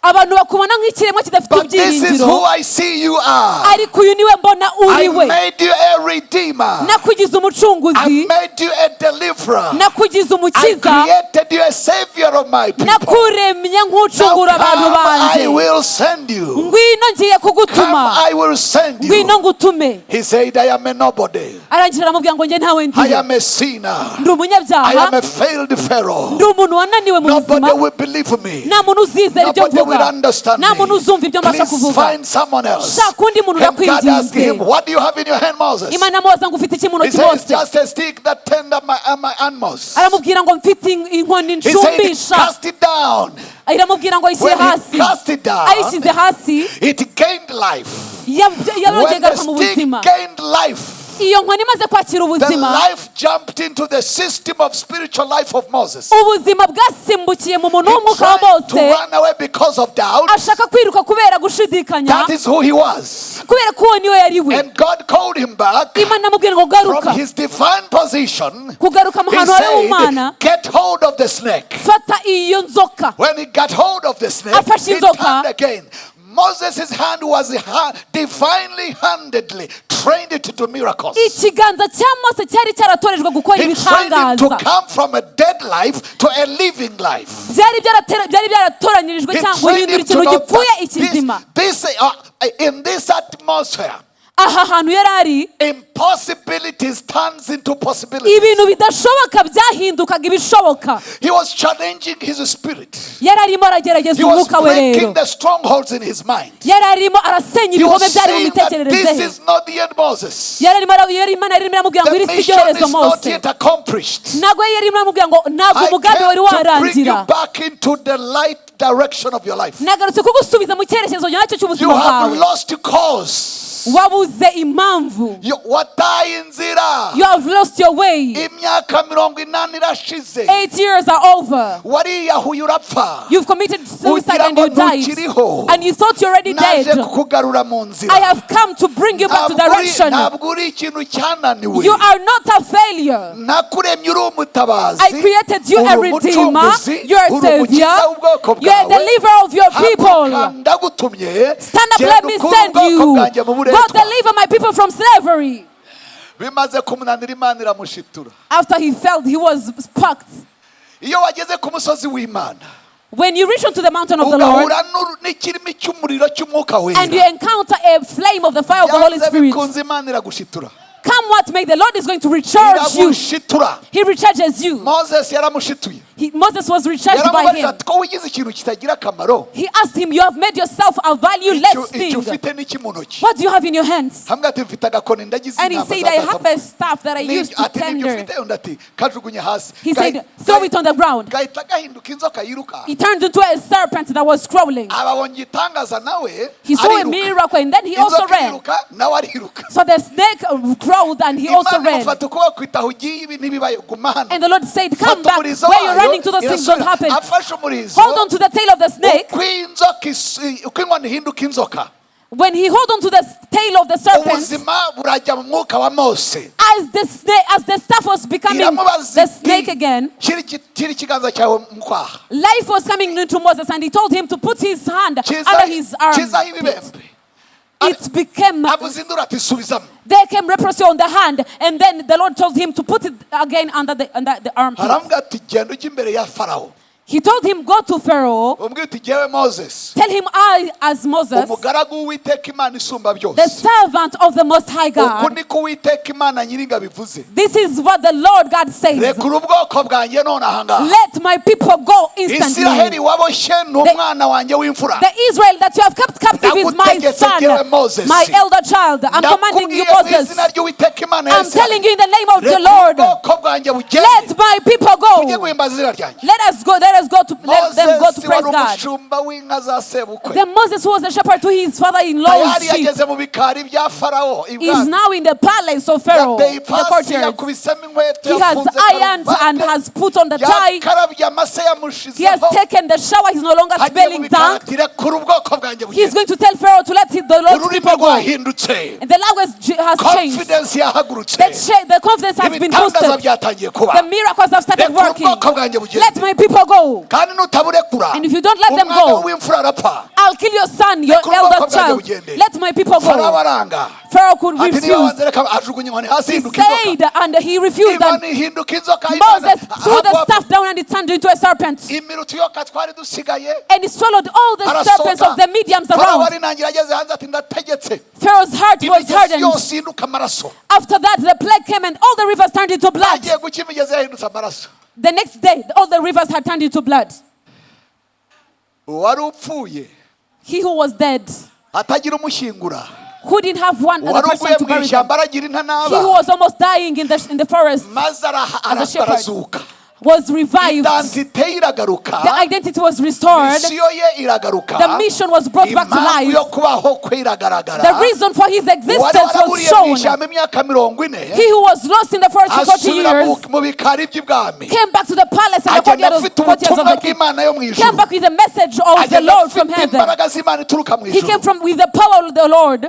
Abantu bakubona nk'ikiremwa kidafite But this is ibyiringiro. who I see you are. Ariko uyu niwe mbona I uri we. made you a redeemer. Nakugize I umucunguzi. made you a deliverer. Nakugize I umukiza. created you a savior of my people. Nakuremye Now nk'ucungura abantu come, banjye. I will send you. Ngwino ngiye Come, kugutuma. I will send Ngwino you. ngutume. He said, I am a nobody. Arangira aramubwira ngo njye ntawe I ndi. am a sinner. Ndi umunyabyaha. I am a failed Pharaoh. Ndi umuntu wananiwe mu Nobody buzima. will believe me. Nta muntu uzizera ibyo Nobody will mvuga. understand Nta muntu me. uzumva ibyo mbasha Please kuvuga. find someone else. Shaka undi muntu And God asked ndakwinginze. him, "What do you have in your hand, Moses?" Imana amubaza ngo ufite iki mu He ntoki said, Mose? "Just a stick that turned up my animals." Aramubwira ngo mfite inkoni He said, nshumbisha. "Cast it down." Iramubwira ngo ayishyire When he hasi. cast it down, Ayishyize hasi. it gained life. Yarongeye When the igaruka mu stick buzima. gained life, Iyo nkoni imaze kwakira the ubuzima, life jumped into the system of spiritual life of Moses. ubuzima bwasimbukiye mu muntu He w'umwuka wa tried to Mose. run away because of doubt. Ashaka kwiruka kubera gushidikanya. That is who he was. Kubera ko uwo niwe yari we. And God called him back Imana amubwira ngo garuka. from his divine position. Kugaruka mu He hantu hari Imana. said, "Get hold of the snake." Fata iyo nzoka. When he got hold of the snake, Afashe he inzoka. turned again. Moses' hand was divinely handedly trained to do miracles. Ikiganza cya Mose cyari cyaratorejwe gukora He trained him to ibitangaza. come from a dead life to a living life. Byari byaratoranyirijwe He cyangwa trained guhindura him to ikintu know gipfuye that ikizima. in this atmosphere, Aha hantu yari ari, impossibilities turns into possibilities. ibintu bidashoboka byahindukaga ibishoboka. He was challenging his spirit. Yari arimo aragerageza He was umwuka we rero. breaking the strongholds in his mind. Yari arimo arasenya He ibihome was byari mu saying that mitekerereze this he. is not the end, Moses. Yari arimo yari Imana yari irimo iramubwira ngo The iri si mission iryoherezo is not Mose. yet accomplished. Ntabwo yari irimo iramubwira ngo ntabwo I umugambi came wari to bring you warangira. back into the light direction of your life. Nagarutse kugusubiza mu cyerekezo nyacyo You cy'ubuzima have bwawe. lost course. Wabuze impamvu. Wataye inzira. You have lost your way. Imyaka 80 irashize. 8 years are over. Wariyahuye urapfa. You've committed suicide Ugira and ngo you died. ntukiriho. And you thought you're already Naje dead. kukugarura mu nzira. I have come to bring you back to direction. Ntabwo uri ikintu cyananiwe. You are not a failure. Nakuremye uri umutabazi. I created you a Uri redeemer. umucunguzi, You're a uri savior. umukiza w'ubwoko You're a bwawe. deliverer of your people. Haguruka, ndagutumye. Stand up, Genda let me ukure send ubwoko you. bwanjye mu Go buretwa. deliver my people from slavery. Bimaze kumunanira Imana iramushitura. After he fell, he was sparked. Iyo wageze ku musozi w'Imana When you reach onto the mountain of the Lord ugahura n'ikirimi cy'umuriro cy'umwuka and you wera, encounter a flame of the fire of the Holy byanze Spirit, bikunze Imana iragushitura. come what may, the Lord is going to recharge you. Iragushitura. He recharges you. Moses yaramushituye. Moses was recharged by Yaramubajije him. ati ko wigize ikintu kitagira akamaro, He asked him, "You have made yourself a valueless icyo thing. ufite n'iki mu ntoki?" What do you have in your hands?" Hamwe ati mfite agakoni ndagize And he intama said, za "I data." have a staff that I used to Ati nibyo tender." ufite? Undi ati kajugunye hasi. He said, "Throw it on the ground." Gahita gahinduka inzoka yiruka. He turned into a serpent that was crawling. Ababonye igitangaza nawe He saw a ariruka. miracle and then he also Inzoka ran. iriruka nawe ariruka. So the snake crawled and he also Imana ran. imufata ukuboko itaho ugiye ibi ntibibaye guma hano. And the Lord said, "Come Fata back umurizo where you're wayo, running to, those things don't irasubira. happen. Afashe umurizo, Hold on to the tail of the snake." uko inzoka uko inkoni ihinduka inzoka, When he hold on to the tail of the serpent, ubuzima burajya mu mwuka wa Mose. as the snake, as the staff was becoming Iramubaza the iti, snake again, "Shyira ikiganza cyawe mu kwaha." life was coming into Moses, and he told him to put his hand under his arm. Kizaho ibibembe. It became, Avuza induru ati subizamo. there came leprosy on the hand, and then the Lord told him to put it again under the armpit. Aravuga ati genda ujye imbere ya Farawo. He told him, "Go to Pharaoh, Umubwire uti jyewe Moses, tell him I, as Moses, umugaragu w'Uwiteka Imana isumba the byose, servant of the Most High uku God, niko Uwiteka Imana nyiringabo ivuze, this is what the Lord God says. rekura ubwoko bwanjye none aha ngaha. Let my people go Isiraheli instantly. waboshye ni umwana wanjye w'imfura. The Israel that you have kept captive is my Ndagutegetse son, jyewe Moses. my elder child. I'm commanding you, Ndakubwiye mu Moses. izina ry'Uwiteka Imana ya I'm telling Isiraheli, you in the name of the rekura Lord, ubwoko bwanjye bugende, let my people ujye go. guhimbaza izina ryanjye." Let us go. Let us go to let them go to Moses wari praise God. Umushumba w'inka za sebukwe Then Moses, who was a shepherd to his father-in-law's tayari sheep, yageze mu bikari bya Farawo is ibwami. now in the palace of Pharaoh, Yateye in the ipasi courtyard. yakubisemo inkweto He has yafunze ironed and karuvati has put on the tie. yakarabye amase He has yamushizeho taken the shower. He's no longer agiye mu smelling bikari dung. ati rekura ubwoko bwanjye He's bugende going to tell Pharaoh to let the Lord's ururimi people go. rwahindutse And the language has changed. Confidence yahagurutse The confidence has been ibitangaza boosted. byatangiye kuba The miracles have started rekura working. ubwoko bwanjye Let bugende my people go. kandi nutaburekura And if you don't let them umwana go, w'imfura arapfa I'll kill your son, your Rekura ubwoko elder bwanjye child. bugende Let my people Farawo go. aranga Pharaoh could ati niba refuse. wanze reka ajugunya inkoni hasi He ihinduka inzoka said, and he refused. And inkoni ihinduka inzoka Moses threw the Imana staff down and it turned into a serpent. imira utuyoka twari dusigaye And he swallowed all the serpents arasohoka of the Midians Farawo around. arinangira ageze hanze ati ndategetse Pharaoh's heart was imigezi hardened. yose ihinduka amaraso After that, the plague came and all the rivers turned into blood. agiye guca imigezi yahindutse amaraso The next day, all the rivers had turned into blood. Uwari upfuye He who was dead, atagira umushyingura who didn't have one other uwari person uguye to mu bury them, ishyamba aragira inka he who n'aba was almost dying in the forest, maze as a shepherd, arazuka was revived. Identité ye iragaruka The identity was restored. Mission ye iragaruka The mission was brought back to impamvu life. yo kubaho kwe iragaragara The reason for his uwari existence was waraburiye mu shown. ishyamba imyaka mirongo ine He who was lost in the forest for 40 asubira years mu bikari by'ibwami came back to the palace and the agenda courtyard of, afite courtyards of ubutumwa the king. bw'Imana yo mu Came ijuru back with the message of the agenda Lord from afite heaven. imbaraga z'Imana ituruka mu He came ijuru from with the power of the Lord.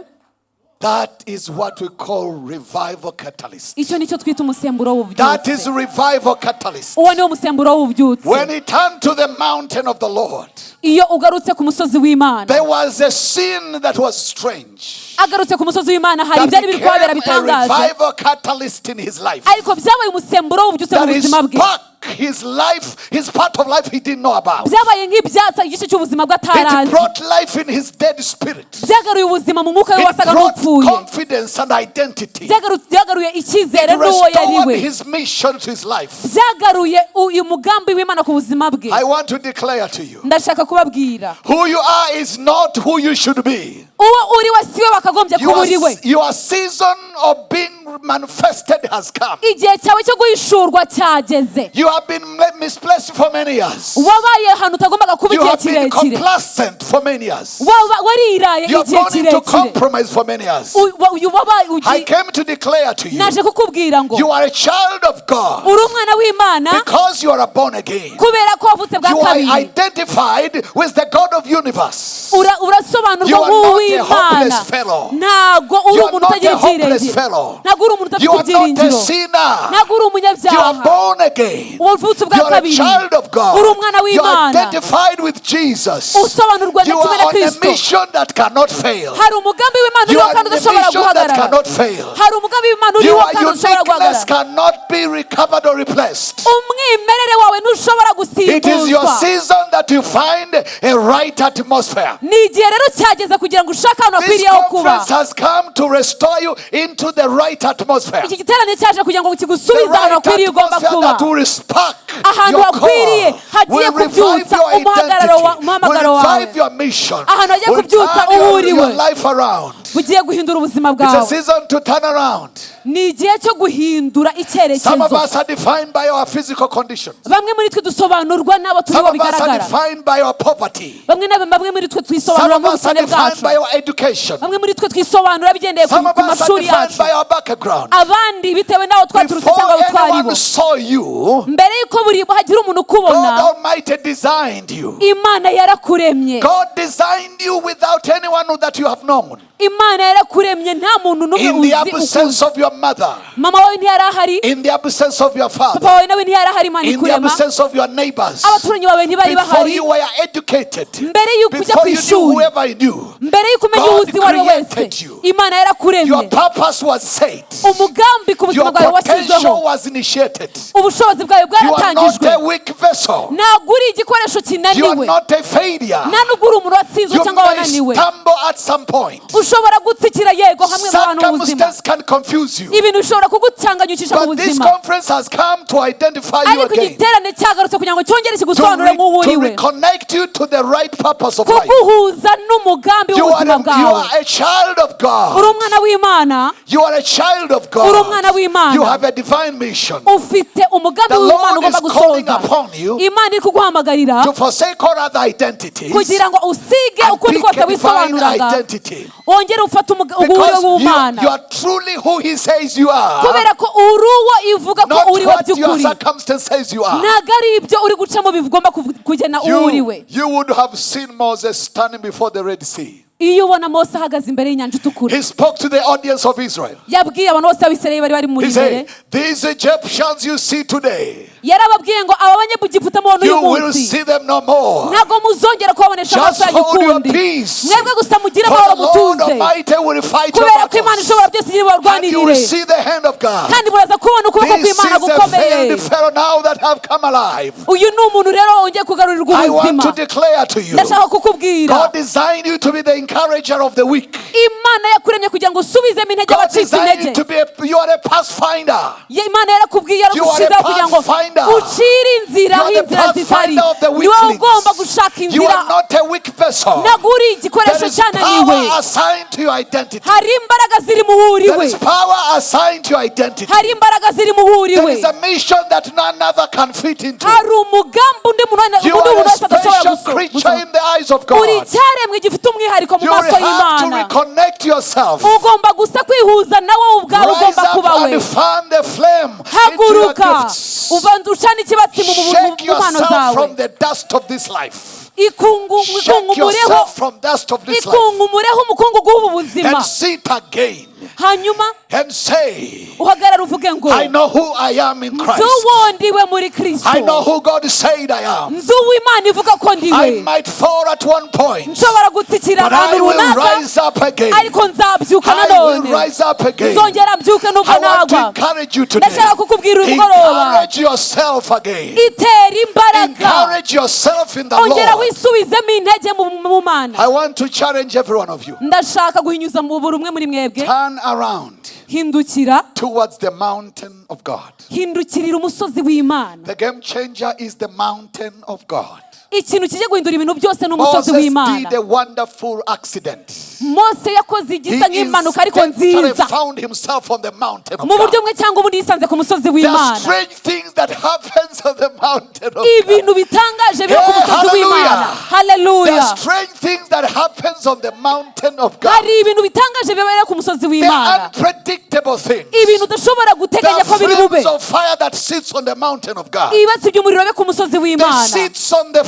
That is what we call revival catalyst. Icyo nicyo twita umusemburo That is w'ububyutse. Revival catalyst. Uwo niwo musemburo w'ububyutse. When he turned to the mountain of the Lord, Iyo ugarutse ku musozi w'Imana, there was a scene that was strange agarutse ku musozi w'Imana hari that ibyari biri kuhabera became a bitangaje, revival catalyst in his life, ariko byabaye umusemburo w'ububyutse mu that he buzima bwe. sparked his life, his part of life he didn't know about. Byabaye nk'ibyatsa igice cy'ubuzima bwe It atarazi. brought life in his dead spirit. Byagaruye ubuzima mu mwuka we It wasaga brought n'upfuye. Confidence and identity. Byagaruye icyizere It n'uwo yari restored we. his mission to his life. Byagaruye uyu mugambi w'Imana ku buzima bwe. I want to declare to you, Ndashaka kubabwira, who you are is not who you should be. Uwo uri we siwe wakagombye kuba uri we. Your season of being manifested has come. Igihe cyawe cyo guhishurwa cyageze. You have been misplaced for many years. Wabaye ahantu utagombaga kuba You igihe have been kirekire. complacent for many years. Wariraye You have igihe gone into kirekire. compromise for many years. Uyu wabaye I came to declare to you, naje kukubwira ngo you are a child of God uri umwana w'Imana because you are born again. kubera ko wavutse bwa You are kabiri. Identified with the God of universe. Urasobanurwa You are not a nk'uw'Imana. Hopeless fellow. Ntabwo uri You are umuntu not utagira a hopeless ibyiringiro. Fellow. Ntabwo uri umuntu You udafite are not a ibyiringiro. Sinner. Ntabwo uri You are umunyabyaha. Born again. Wavutse ubwa You are a kabiri. Child of God. Uri umwana You are w'Imana. Identified with Jesus. Usobanurwa na You kimwe are na on a Kristo. Mission that cannot fail. Hari umugambi w'Imana You uriho are kandi on a udashobora mission that guhagarara. Cannot fail. Hari umugambi w'Imana uriho Your kandi udashobora uniqueness guhagarara. Cannot be recovered or replaced. Umwimerere wawe ntushobora It is your gusimbuzwa. Season that you find a right atmosphere. Ni igihe rero cyageze kugira ngo ushake ahantu This hakwiriye ho kuba. Conference has come to restore you into the right atmosphere. Iki giterane cyaje kugira ngo The kigusubize ahantu right hakwiriye ugomba atmosphere kuba. That will spark Ahantu your hakwiriye call, hagiye will revive kubyutsa your umuhagararo identity, will umuhamagaro wawe. Revive your mission, Ahantu hagiye will kubyutsa turn uwo uri your we. Life around. Bugiye guhindura ubuzima It's a bwawe. Season to turn around. Ni igihe cyo guhindura Some of icyerekezo. Us are defined by our physical conditions. Bamwe muri twe dusobanurwa n'abo Some turibo of us are bigaragara. Defined by our poverty. Bamwe na bamwe muri twe Some twisobanura of us are n'ubukene defined bwacu. By our education. Bamwe muri twe twisobanura bigendeye ku Some of ku us are mashuri defined yacu. By our background. Abandi bitewe n'aho twaturutse Before cyangwa abo twaribo. Anyone saw you, Mbere y'uko buri hagira umuntu ukubona, God Almighty designed you. Imana yarakuremye. God designed you without anyone that you have known. Imana yarakuremye nta muntu n'umwe In the uzi absence ukuzi. Of your mother, Mama wawe ntiyari ahari, in the absence of your papa father, wawe nawe ntiyari ahari Imana in the ikurema. Absence of your neighbors, Abaturanyi bawe ntibari before bahari. You were educated, Mbere y'uko ujya before ku you knew ishuri, whoever you knew, mbere y'uko umenya God uwuzi uwo ari we wese, created you. Imana yarakuremye. Your purpose was set. Umugambi ku buzima Your bwawe potential washyizweho. Was initiated. Ubushobozi bwawe You are not bwaratangijwe. A weak vessel. Ntabwo uri igikoresho You are kinaniwe. not a failure. Nta nubwo uri umuntu umuntu watsinzwe You cyangwa may wananiwe. Stumble at some point. Ushobora gutsikira yego hamwe mu bantu mu buzima. Circumstance can confuse you. Ibintu bishobora kugucanganyukisha mu But this buzima. Conference has come to identify you Ariko again. igiterane cyagarutse kugira ngo cyongere To, kigusobanure nk'uwo to uri we. Reconnect you to the right purpose of life. Kuguhuza n'umugambi You are, w'ubuzima you bwawe. Are a child of Uri God. umwana w'Imana. You are a child of Uri God. umwana w'Imana. You have a divine mission. Ufite umugambi The w'Imana Lord ugomba is calling gusohoza. Upon you Imana iri kuguhamagarira to forsake all other identities kugira ngo usige and ukundi pick kose a divine wisobanuraga identity. wongere ufate ubuhure Because bw'Ubumana. you are truly who He says you are, Kubera ko uri uwo ivuga ko not uri we what your by'ukuri. Circumstance says you are. Ntabwo ari ibyo uri gucamo bigomba kugena uwo uri we. You would have seen Moses standing before the Red Sea. Iyo ubona Mose ahagaze imbere y'inyanja itukura. He spoke to the audience of Israel. Yabwiye abantu bose b'Abisirayeli bari bari muri He imbere. said, "These Egyptians you see today, Yarababwiye ngo aba Banyegiputa mubona uyu you will munsi see them no more. ntabwo muzongera kubabonesha amaso Just yanyu hold your ukundi. Peace. Mwebwe gusa mugire For amahoro the Lord mutuze Almighty will fight your kubera ko Imana battles." ishobora byose iri And you will bubarwanirire see the hand of God. kandi muraza kubona ukuboko This kw'Imana is a gukomeye. Failed Pharaoh now that have come alive. Uyu ni umuntu rero wongeye kugarurirwa I want ubuzima. To declare to you, Ndashaka kukubwira, God designed you to be the encourager of the weak. Imana yakuremye kugira ngo usubizemo intege God abacitse designed you intege. to be you are a pathfinder. Imana yarakubwiye You are a yaragushyizeho kugira ngo Pathfinder. ucire inzira You aho are the inzira zitari. Pathfinder of the Ni wowe ugomba weaklings. gushaka You inzira. Are not a weak vessel. Ntabwo uri igikoresho There is cyananiwe. Power assigned to your identity. Hari imbaraga ziri mu wo uri There we. Is power assigned to your identity. Hari imbaraga ziri mu wo uri There we. Is a mission that none other can fit into. Hari umugambi undi muntu You undi are muntu a wese adashobora special creature in the eyes of uri God. Icyaremwe gifite umwihariko mu You maso Will have to y'Imana. Reconnect yourself. Ugomba gusa kwihuza nawe ubwawe Rise ugomba up kuba we. And fan the flame into your Haguruka gifts. ubanza ucana ikibatsi mu Shake mu mpano yourself zawe. From the dust of this life. Shake Ikungumureho yourself from dust of this life. Ikungumureho umukungugu w'ubu buzima. And sit again Hanyuma and say, uhagarare uvuge ngo "I know who I am in nzi Christ. uwo ndiwe muri Kristo. I know who God said I am. Nzi uwo Imana ivuga ko ndiwe. I might fall at one point, Nshobora gutsikira but ahantu I will runaka rise up again. ariko nzabyuka I will nanone. Rise up again." Nzongera mbyuke nubwo I want to nagwa. Encourage you today. Ndashaka kukubwira uyu mugoroba. Encourage yourself again. Itera imbaraga. Encourage yourself in the Ongera Lord. wisubizemo intege mu Mana. I want to challenge every one of you. Ndashaka guhinyuza mu buri umwe muri mwebwe. Turn around Hindukira. Towards the mountain of God. Hindukirira umusozi w'Imana. The game changer is the mountain of God. Ikintu kijya guhindura ibintu byose ni umusozi Moses w'Imana. Did a wonderful accident. Mose yakoze He igisa nk'impanuka ariko Instantly nziza. Found himself on the mountain of Mu buryo God. bumwe cyangwa ubundi yisanze ku musozi There are w'Imana. Strange things that happens on the mountain of God. Ibintu bitangaje biba ku Hey, musozi hallelujah. w'Imana. There Haleluya. Are strange things that happens on the mountain of God. Hari ibintu bitangaje bibera ku musozi The w'Imana. Unpredictable things. Ibintu udashobora guteganya The ko biri bube. Flames of fire that sits on the mountain of God. Ibibatsi by'umuriro bibe ku musozi They w'Imana. Sits on the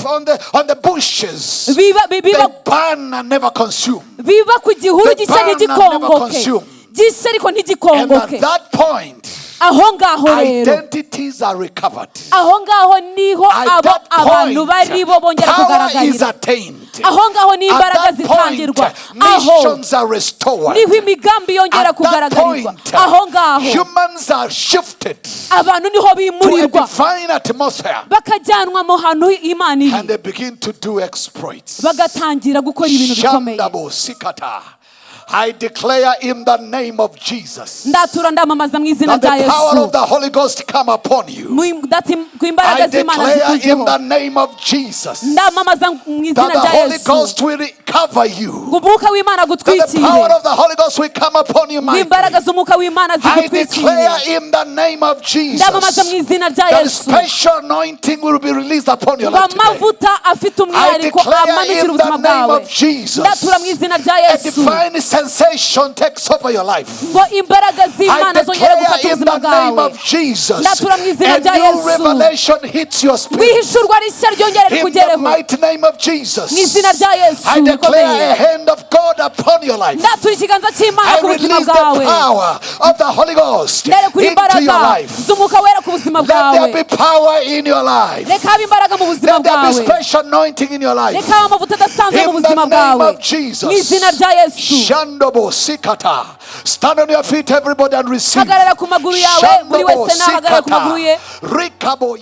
bushes. Biba They biba burn and never consume. Biba ku gihuru They gishya Burn and never ntigikongoke. Consume. Gishya ariko And ntigikongoke. at that point, Aho ngaho rero identities are recovered. Aho ngaho niho At abo that abantu point, bari bo bongera power is kugaragarira. Attained. Aho ngaho ni At imbaraga that point, zitangirwa aho missions are restored. niho imigambi yongera At that kugaragarirwa. Point, Aho ngaho humans are shifted abantu niho to a bimurirwa divine atmosphere bakajyanwa mu hantu Imana iri and they begin to do exploits. bagatangira gukora ibintu bikomeye. Shandabo sikata. I declare in the name of Jesus Ndatura ndamamaza mu izina that rya the power Yesu of the Holy Ghost come upon you. Ndati ku imbaraga I z'Imana declare in zikuzeho. The name of Jesus Ndamamaza mu izina that the rya Holy Yesu Ghost will cover you. Ngo umwuka w'Imana That the agutwikire. Power of the Holy Ghost will come upon you Ngo imbaraga mightily. z'umwuka w'Imana I zigutwikire. Declare in the name of Jesus Ndamamaza mu izina rya that Yesu special anointing will be released upon your ngo life today. amavuta afite I umwihariko declare amanukira in ubuzima the name bwawe. Of Jesus Ndatura mu izina rya a Yesu divine sensation takes over your life. Ngo imbaraga I z'Imana zongera declare gufata in ubuzima the name bwawe. Of Jesus Ndatura mu izina a rya new Yesu revelation hits your spirit. wihishurwa rishya ryongera In the rikugereho. Mighty name of Jesus, Mu izina rya Yesu I declare rikomeye. A hand of God upon your life. Ndatura ikiganza cy'Imana I ku buzima release the bwawe. Power of the Holy Ghost Ndarekura into your imbaraga life. z'umwuka wera ku buzima Let there bwawe. Be power in your life. Reka habe imbaraga mu buzima Let there be bwawe. Special anointing in your life. Reka habe amavuta adasanzwe mu In the buzima name bwawe. Of Jesus. Mu izina rya Yesu. Shandobo sikata. Stand on your feet, everybody, and receive. Hagarara ku maguru yawe buri Shandobo wese nahagarara ku maguru ye. Sikata. Rikabo.